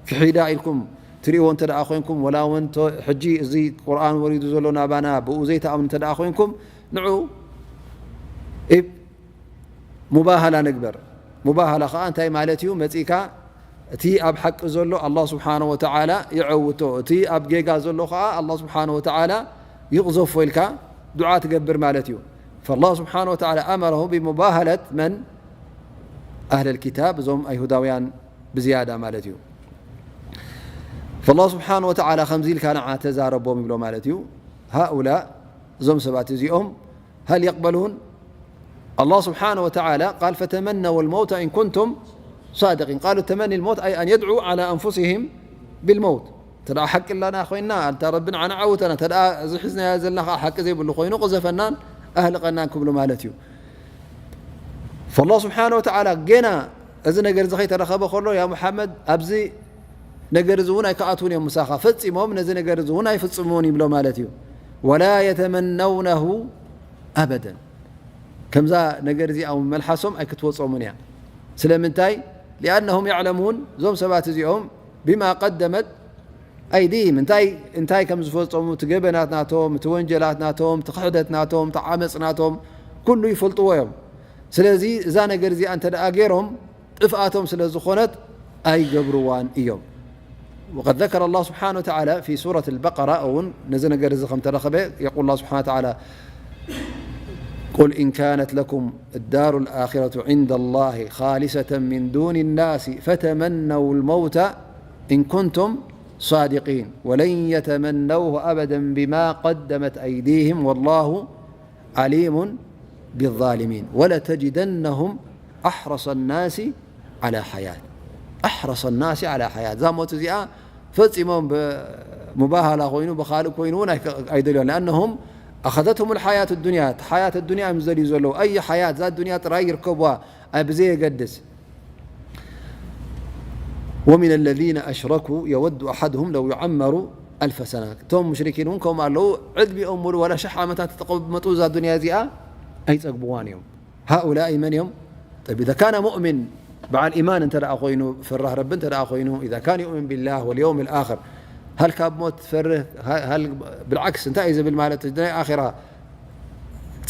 ክሒዳ ኢልኩም ትርእይዎ እንተ ደኣ ኮይንኩም፣ ወላ እውን ቶ-፣ ሕጂ እዚ ቁርኣን ወሪዱ ዘሎ ናባና ብኡ ዘይትኣምኑ እንተ ደኣ ኮይንኩም፣ ንዑ ኢብ ሙባሃላ ንግበር። ሙባሃላ ኸዓ እንታይ ማለት እዩ? መጺእካ እቲ ኣብ ሓቂ ዘሎ ኣላህ ስብሓነ ወተዓላ ይዐውቶ፣ እቲ ኣብ ጌጋ ዘሎ ኸዓ ኣላህ ስብሓነ ወተዓላ ይቕዘፎ ኢልካ ዱዓ ትገብር ማለት እዩ። ፈላህ ስብሓነ ወተዓላ ኣመረሁ ቢሙባሃለት መን? ኣህለል ኪታብ፣ እዞም ኣይሁዳውያን ብዝያዳ ማለት እዩ። ፈላህ ስብሓነ ወተዓላ ከምዚ ኢልካ ንዓ ተዛረቦም ይብሎ ማለት እዩ። ሃኡላ፣ እዞም ሰባት እዚኦም፣ ሀል የቅበሉን? ኣላህ ስብሓነ ወተዓላ ቃል፣ ፈተመነው ልመውተ ኢን ኩንቱም ሳድቂን። ቃሉ ተመኒ ልመውት ኣይ ኣን የድዑ ዓላ ኣንፉሲሂም ቢልመውት። እንተ ደኣ ሓቂ ኣላና ኮይንና፣ ኣንታ ረቢ ንዓና ዓውተና፣ እንተ ደኣ እዚ ሒዝናዮ ዘለና ኸዓ ሓቂ ዘይብሉ ኮይኑ፣ ቅዘፈናን ኣህልቐናን ክብሉ ማለት እዩ። ፈላህ ስብሓነ ወተዓላ ጌና እዚ ነገር እዚ ከይተረኸበ ከሎ፣ ያ ሙሓመድ፣ ኣብዚ ነገር እዚ እውን ኣይክኣትዉን እዮም ምሳኻ፣ ፈጺሞም ነዚ ነገር እዚ እውን ኣይፍጽምዎን ይብሎ ማለት እዩ። ወላ የተመነውነሁ ኣበደን። ከምዛ ነገር እዚኣ እውን መልሓሶም ኣይክትወጾምን እያ። ስለምንታይ? ሊኣነሁም ያዕለሙን፣ እዞም ሰባት እዚኦም፣ ቢማ ቀደመት ኣይዲሂም፣ እንታይ፣ እንታይ ከም ዝፈጸሙ፣ እቲ ገበናት ናቶም፣ እቲ ወንጀላት ናቶም፣ እቲ ክሕደት ናቶም፣ እቲ ዓመጽ ናቶም፣ ኩሉ ይፈልጥዎ እዮም። ስለዚ እዛ ነገር እዚኣ እንተ ደኣ ገይሮም፣ ጥፍኣቶም ስለ ዝኾነት ኣይገብርዋን እዮም። وقد ذكر الله سبحانه وتعالى في سورة البقرة، እውን ነዚ ነገር እዚ ከም ተረኸበ፣ يقول الله سبحانه وتعالى: قل إن كانت لكم الدار الآخرة عند الله خالصة من دون الناس فتمنوا الموت إن كنتم صادقين ولن يتمنوه أبدا بما قدمت أيديهم والله ዓሊሙን ቢዛሊሚን ወለተጅደነሁም ኣሕረሰ ናሲ ዓላ ሓያት። ኣሕረሰ ናሲ ዓላ ሓያት። እዛ ሞት እዚኣ ፈጺሞም ብ-፣ ሙባሃላ ኮይኑ፣ ብኻልእ ኮይኑ እውን ኣይከ-፣ ኣይደልዮን። ለኣነሁም ኣኸዘትሁም ልሓያት ዱንያ፣ እቲ ሓያት ዱንያ እዮም ዝደልዩ ዘለዉ። ኣይ ሓያት፣ እዛ ዱንያ ጥራይ ይርከብዋ፣ ኣብ ብዘየገድስ። ومن الذين أشركوا يود أحدهم لو يعمر ألف سنة. እቶም ሙሽሪኪን እውን ከምኡ ኣለዉ። ዕድሚኦም ሙሉ ዋላ ሽሕ ዓመታት ተቐመጡ እዛ ዱንያ እዚኣ ኣይጸግብዋን እዮም። هؤلاء መን እዮም؟ طيب، إذا كان مؤمن በዓል ኢማን እንተ ደኣ ኮይኑ፣ ፈራህ ረቢ እንተ ደኣ ኮይኑ، إذا كان يؤمن بالله واليوم الآخر، هل ካብ ሞት ትፈርህ؟ هل ብልዓክስ እንታይ እዩ ዝብል ማለት እዩ? ናይ ኣኼራ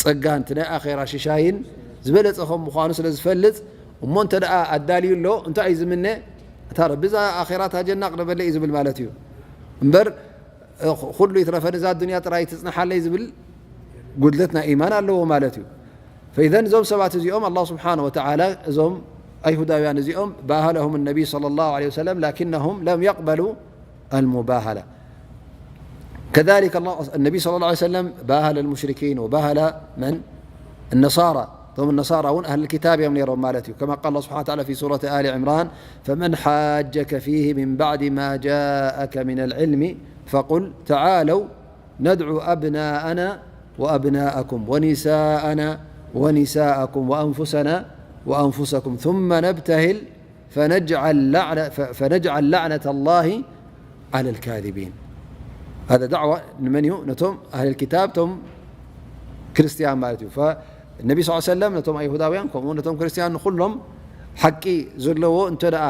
ጸጋን እቲ ናይ ኣኼራ ሽሻይን ዝበለጸ ከም ምዃኑ ስለ ዝፈልጥ እሞ እንተ ደኣ ኣዳልዩ ኣሎ እንታይ እዩ ዝምነ? እታ ረቢ እዛ ኣኼራ እታ ጀና ቅረበለይ እዩ ዝብል ማለት እዩ። እምበር ኩሉ ይትረፈኒ እዛ ዱንያ ጥራይ ትጽንሓለይ ዝብል ጉድለት ናይ ኢማን ኣለዎ ማለት እዩ። فإذا እዞም ሰባት እዚኦም ኣላህ ስብሓነ ወተዓላ እዞም ኣይሁዳውያን እዚኦም باهلهم النبي صلى الله عليه وسلم لكنهم لم يقبلوا المباهلة. كذلك الله، النبي صلى الله عليه وسلم باهل المشركين وباهل من؟ النصارى. እቶም ነሳራ እውን ኣህል ክታብ እዮም ነይሮም ማለት እዩ። كما قال الله سبحانه وتعالى في سورة آل عمران: فمن حاجك فيه من بعد ما جاءك من العلم فقل تعالوا ندع أبناءنا وأبناءكم ونساءنا ونساءكم وأنفسنا وأنفسكم ثم نبتهل فنجعل لعنة، ف-، فنجعل لعنة الله على الكاذبين. هذا دعوة ንመን እዩ? ነቶም ኣህል ክታብ፣ ቶም ክርስትያን ማለት እዩ። ፈነቢ ስ ሰለም ነቶም ኣይሁዳውያን ከምኡ ነቶም ክርስትያን ንኹሎም ሓቂ ዘለዎ እንተ ደኣ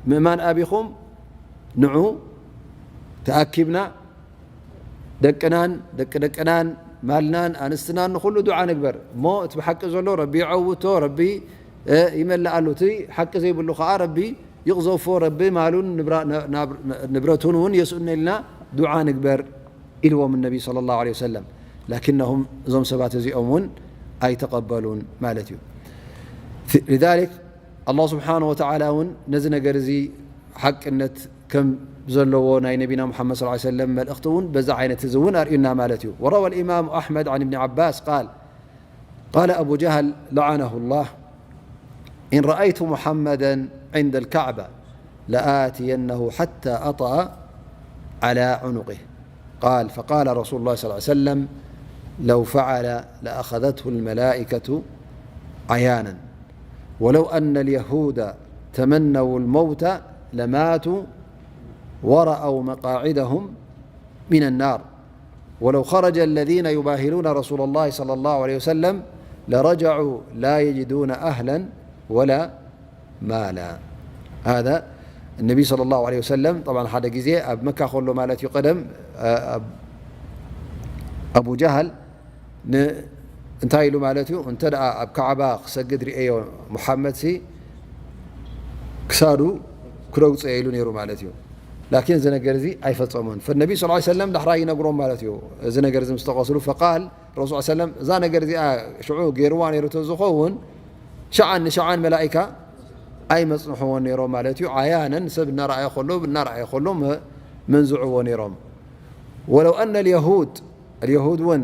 ምእማን ኣቢኹም ንዑ ተኣኪብና ደቅናን ደቂ ደቅናን ማልናን ኣንስትናን ንኹሉ ዱዓ ንግበር እሞ እቲ ብሓቂ ዘሎ ረቢ ይዐውቶ፣ ረቢ ይመልኣሉ፣ እቲ ሓቂ ዘይብሉ ከዓ ረቢ ይቕዘፎ፣ ረቢ ማሉን ንብረቱን እውን የስእነልና ዱዓ ንግበር ኢልዎም ነቢ صلى الله عليه وسلم። ላኪነሁም እዞም ሰባት እዚኦም እውን ኣይተቐበሉን ማለት እዩ። لذلك ኣላህ ስብሓነ ወተዓላ እውን ነዚ ነገር እዚ ሓቅነት ከም ዘለዎ ናይ ነቢና ሙሓመድ صلى الله عليه وسلم መልእኽቲ እውን በዛ ዓይነት እዚ እውን ኣርእዩና ማለት እዩ። وروى الإمام أحمد عن ابن عباس قال: قال أبو جهل لعنه الله: إن رأيت محمدا عند الكعبة لآتينه حتى أطأ على عنقه. قال: فقال رسول الله صلى الله عليه وسلم: لو فعل لأخذته الملائكة عيانا، ولو أن اليهود تمنوا الموت لماتوا ورأوا مقاعدهم من النار، ولو خرج الذين يباهلون رسول الله صلى الله عليه وسلم لرجعوا لا يجدون أهلا ولا مالا. هذا النبي صلى الله عليه وسلم، طبعا ሓደ ግዜ ኣብ መካ ከሎ ማለት እዩ፣ ቀደም ኣቡ ጀሃል እንታይ ኢሉ ማለት እዩ? እንተ ደኣ ኣብ ካዕባ ክሰግድ ርእዮ ሙሓመድ ሲ ክሳዱ ክረግጾ ኢሉ ነይሩ ማለት እዩ። ላኪን እዚ ነገር እዚ ኣይፈጸሞን። ፈነቢ ስ ሰለም ዳሕራይ ይነግሮም ማለት እዩ። እዚ ነገር እዚ ምስ ተቐስሉ ፈቃል ረሱል ሰለም እዛ ነገር እዚኣ ሽዑ ገይርዋ ነይሩ ተዝኸውን ሽዓን ንሽዓን መላኢካ ኣይመጽንሕዎን ነይሮም ማለት እዩ። ዓያነን ሰብ እናረኣየ ከሎ እናረኣየ ከሎ መንዝዕዎ ነይሮም። ወለው ኣነ ልየሁድ ኣልየሁድ እውን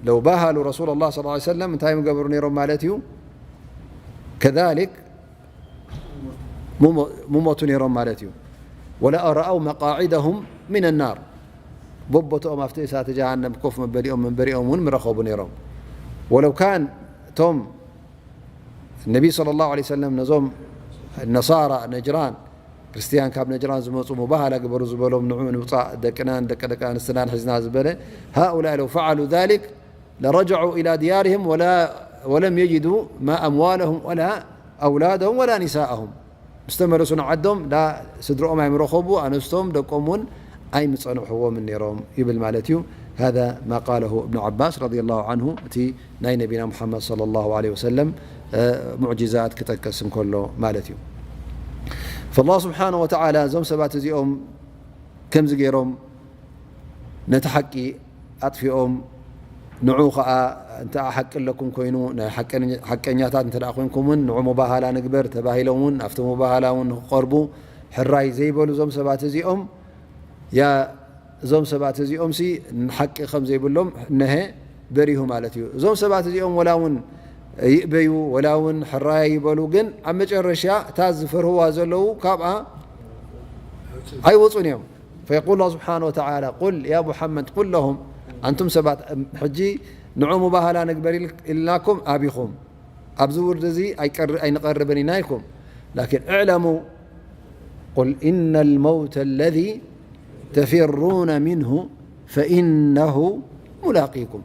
ለው ባሃሉ ረሱል ላ ስ ሰለም እንታይ ምገበሩ ነይሮም ማለት እዩ። ከሊክ ምሞቱ ነይሮም ማለት እዩ። ወለረኣው መቃዒደሁም ምን ናር፣ በቦትኦም ኣብቲ እሳተ ጀሃነም ኮፍ መበሊኦም መንበሪኦም እውን ምረኸቡ ነይሮም። ወለው ካን እቶም ነቢ صلى الله عليه وسلم ነዞም ነሳራ ነጅራን ክርስትያን ካብ ነጅራን ዝመፁ ሙባህላ ግበሩ ዝበሎም ንዑ ንውፃእ ደቅናን ደቂ ደቂ ኣንስትናን ሒዝና ዝበለ هؤلاء لو فعلوا ذلك لرجعوا إلى ديارهم ولا ولم يجدوا ما أموالهم ولا أولادهم ولا نساءهم። ምስ ተመለሱ ንዓዶም ላ ስድርኦም ኣይምረኸቡ ኣነስቶም ደቆም እውን ኣይምፀንሕዎም ነይሮም ይብል ማለት እዩ። هذا ما قاله ابن عباس رضي الله عنه። እቲ ናይ ነቢና ሙሓመድ صلى الله عليه وسلم ሙዕጂዛት ክጠቅስ እንከሎ ማለት እዩ። فالله سبحانه وتعالى እዞም ሰባት እዚኦም ከምዚ ገይሮም ነቲ ሓቂ ኣጥፊኦም ንዑ ኸዓ እንተ ሓቂ ኣለኩም ኮይኑ ናይ ሓቀኛታት እንተ ኮይንኩም እውን ንዑ ሙባሃላ ንግበር ተባሂሎም እውን ኣብቲ ሙባሃላ እውን ንክቀርቡ ሕራይ ዘይበሉ እዞም ሰባት እዚኦም ያ እዞም ሰባት እዚኦም ሲ ሓቂ ከም ዘይብሎም እነሀ በሪሁ ማለት እዩ። እዞም ሰባት እዚኦም ወላ እውን ይእበዩ ወላ እውን ሕራያ ይበሉ ግን ኣብ መጨረሻ እታ ዝፈርህዋ ዘለዉ ካብኣ ኣይወፁን እዮም። فيقول الله سبحانه وتعالى قل يا محمد قل لهم أنتم ሰባት ሕጂ ንዑ ሙባሃላ ንግበር ኢልናኩም ኣቢኹም ኣብዚ ውርዲ እዚ ኣይንቐርብን ኢና ኢልኩም ላኪን اعلموا قل إن الموت الذي تفرون منه فإنه ملاقيكم።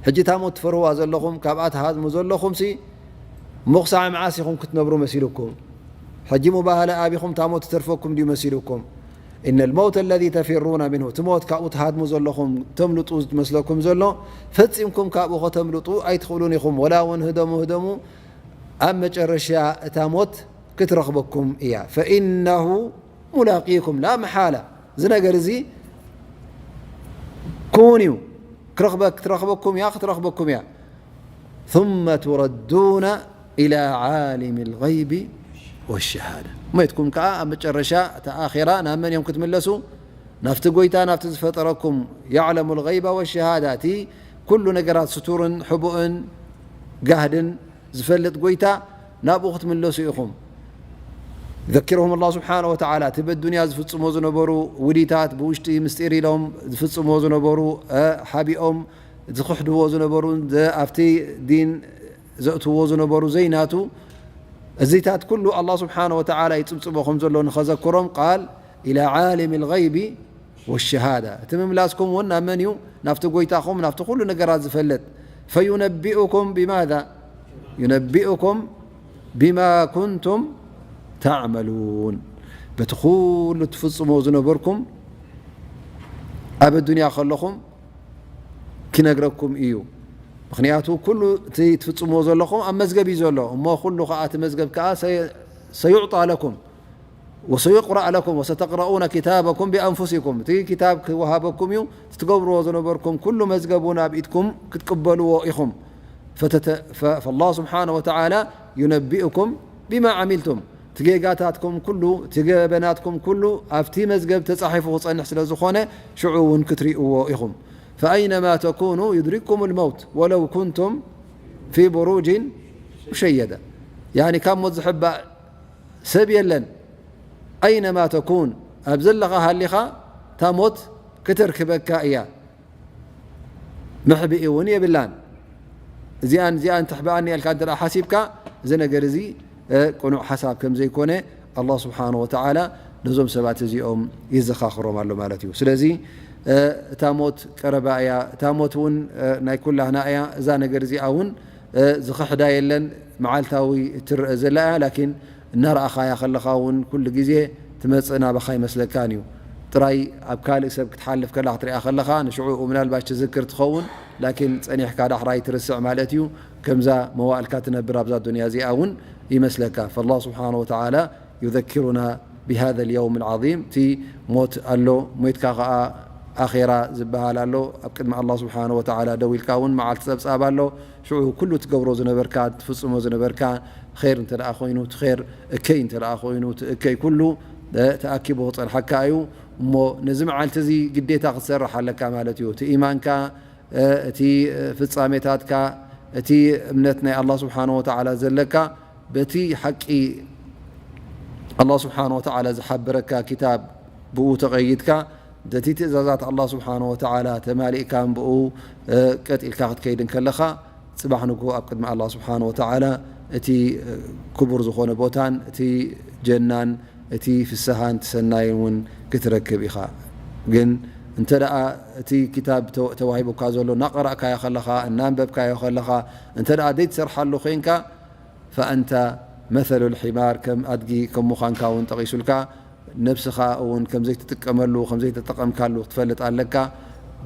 ሕጂ እታ ሞት ትፈርህዋ ዘለኹም፣ ካብኣ ትሃድሙ ዘለኹምሲ፣ እሞ ክሳዕ መዓስ ኢኹም ክትነብሩ መሲልኩም? ሕጂ ሙባህለ ኣቢኹም እታ ሞት ትተርፈኩም ድዩ መሲልኩም? إن الموت الذي تفرون منه፣ እቲ ሞት ካብኡ ትሃድሙ ዘለኹም፣ ተምልጡ ዝመስለኩም ዘሎ፣ ፈጺምኩም ካብኡ ከተምልጡ ኣይትኽእሉን ኢኹም። ወላ እውን ህደሙ ህደሙ፣ ኣብ መጨረሻ እታ ሞት ክትረኽበኩም እያ። فإنه ملاقيكم، لا محالة። እዚ ነገር እዚ ክውን እዩ። ክረኽበ-፣ ክትረኽበኩም እያ፣ ክትረኽበኩም እያ። ثم تردون إلى عالم الغيب والشهادة። ሞትኩም ከኣ ኣብ መጨረሻ እታ ኣኼራ ናብ መን እዮም ክትምለሱ? ናብቲ ጎይታ፣ ናብቲ ዝፈጠረኩም፣ يعلم الغيب والشهادة፣ እቲ ኩሉ ነገራት ስቱርን ሕቡእን ጋህድን ዝፈልጥ ጎይታ፣ ናብኡ ክትምለሱ ኢኹም። يذكرهم الله سبحانه وتعالى، እቲ በዱንያ ዝፍጽሞ ዝነበሩ ውዲታት፣ ብውሽጢ ምስጢር ኢሎም ዝፍጽሞ ዝነበሩ፣ እ፣ ሓቢኦም ዝኽሕድዎ ዝነበሩ፣ ዘ-፣ ኣብቲ ዲን ዘእትዎ ዝነበሩ ዘይናቱ፣ እዚታት ኩሉ ኣላህ ስብሓነ ወተዓላ ይጽብጽቦ ከም ዘሎ ንኸዘክሮም፣ ቃል إلى عالم الغيب والشهادة። እቲ ምምላስኩም እውን ናብ መን እዩ? ናብቲ ጎይታኹም፣ ናብቲ ኩሉ ነገራት ዝፈልጥ። فينبئكم بماذا؟ ينبئكم بما كنتم تعملون። በቲ ኩሉ ትፍጽሞ ዝነበርኩም ኣብ ኣዱንያ ከለኹም ክነግረኩም እዩ። ምኽንያቱ ኩሉ እቲ ትፍጽምዎ ዘለኹም ኣብ መዝገብ እዩ ዘሎ። እሞ ኩሉ ከኣ እቲ መዝገብ ከኣ ሰ-፣ سيعطى لكم وسيقرأ لكم وستقرؤون كتابكم بأنفسكم። እቲ ክታብ ክወሃበኩም እዩ። እቲ ትገብርዎ ዝነበርኩም ኩሉ መዝገብ እውን ኣብ ኢድኩም ክትቅበልዎ ኢኹም። فتت-، ف-، فالله سبحانه وتعالى ينبئكم بما عملتم። እቲ ጌጋታትኩም ኩሉ፣ እቲ ገበናትኩም ኩሉ ኣብቲ መዝገብ ተጻሒፉ ክጸንሕ ስለ ዝኾነ፣ ሽዑ እውን ክትሪእዎ ኢኹም። فأينما تكونوا يدرككم الموت ولو كنتم في بروج مشيدة። ያኒ ካብ ሞት ዝሕባእ ሰብ የለን። أينما تكون، ኣብ ዘለኻ ሃሊኻ እታ ሞት ክትርክበካ እያ። መሕብኢ እውን የብላን። እዚኣን እዚኣን ተሕብኣኒ ኢልካ እንተ ደኣ ሓሲብካ፣ እዚ ነገር እዚ፣ እ፣ ቅኑዕ ሓሳብ ከም ዘይኮነ ኣላህ ስብሓነ ወተዓላ ነዞም ሰባት እዚኦም የዘኻኽሮም ኣሎ ማለት እዩ። ስለዚ፣ እ፣ እታ ሞት ቀረባ እያ። እታ ሞት እውን፣ እ፣ ናይ ኩላህና እያ። እዛ ነገር እዚኣ እውን፣ እ፣ ዝኽሕዳ የለን። መዓልታዊ እትረአ ዘላ እያ። ላኪን እናረኣኻያ ከለኻ እውን ኩሉ ግዜ ትመጽእ ናባኻ ይመስለካን እዩ። ጥራይ ኣብ ካልእ ሰብ ክትሓልፍ ከላ ክትሪኣ ከለኻ ንሽዑኡ ምናልባሽ ትዝክር ትኸውን፣ ላኪን ጸኒሕካ ዳሕራይ ትርስዕ ማለት እዩ። ከምዛ መዋእልካ ትነብር ኣብዛ ዱንያ እዚኣ እውን ይመስለካ። فالله سبحانه وتعالى يذكرنا بهذا اليوم العظيم። እቲ ሞት ኣሎ፣ ሞትካ ከኣ ኣኼራ ዝበሃል ኣሎ። ኣብ ቅድሚ ኣላህ ስብሓነ ወተዓላ ደው ኢልካ እውን መዓልቲ ጸብጻብ ኣሎ። ሽዑ ኩሉ ትገብሮ ዝነበርካ፣ ትፍጽሞ ዝነበርካ፣ ኸይር እንተ ደኣ ኮይኑ እቲ ኸይር፣ እከይ እንተ ደኣ ኮይኑ እቲ እከይ፣ ኩሉ፣ እ፣ ተኣኪቡ ክጸንሓካ እዩ። እሞ ነዚ መዓልቲ እዚ ግዴታ ክትሰርሕ ኣለካ ማለት እዩ። እቲ ኢማንካ፣ እ፣ እቲ፣ እ፣ ፍጻሜታትካ፣ እቲ እምነት ናይ ኣላህ ስብሓነ ወተዓላ ዘለካ፣ በቲ ሓቂ ኣላህ ስብሓነ ወተዓላ ዝሓበረካ ክታብ ብኡ ተቐይድካ፣ በቲ ትእዛዛት ኣላህ ስብሓነ ወተዓላ ተማሊእካን ብኡ፣ እ፣ ቀጥ ኢልካ ክትከይድ እንከለኻ፣ ጽባሕ ንግሆ ኣብ ቅድሚ ኣላህ ስብሓነ ወተዓላ እቲ፣ እ፣ ክቡር ዝኾነ ቦታን እቲ ጀናን እቲ ፍስሃን እቲ ሰናይን እውን ክትረክብ ኢኻ። ግን እንተ ደኣ እቲ ክታብ ተ-፣ ተዋሂቡካ ዘሎ እናቐራእካዮ ከለኻ፣ እናንበብካዮ ከለኻ፣ እንተ ደኣ ዘይትሰርሓሉ ኮይንካ፣ فأنت مثل الحمار፣ ከም ኣድጊ ከም ምዃንካ እውን ጠቒሱልካ፣ ነብስኻ እውን ከም ዘይትጥቀመሉ፣ ከም ዘይተጠቐምካሉ ክትፈልጥ ኣለካ።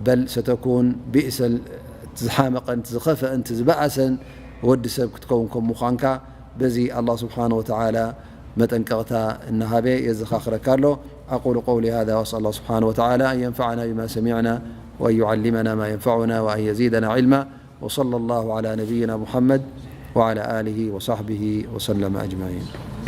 በል ستكون بئس ال-፣ ዝሓመቐን፣ ዝኸፍአን፣ ዝበኣሰን ወዲ ሰብ ክትከውን ከም ምዃንካ፣ በዚ ኣላህ ስብሓነ ወተዓላ መጠንቀቕታ እናሃበ የዘኻኽረካ ኣሎ። أقول قولي هذا وأسأل الله سبحانه وتعالى أن ينفعنا بما سمعنا وأن يعلمنا ما ينفعنا وأن يزيدنا علما. وصلى الله على نبينا محمد وعلى آله وصحبه وسلم أجمعين.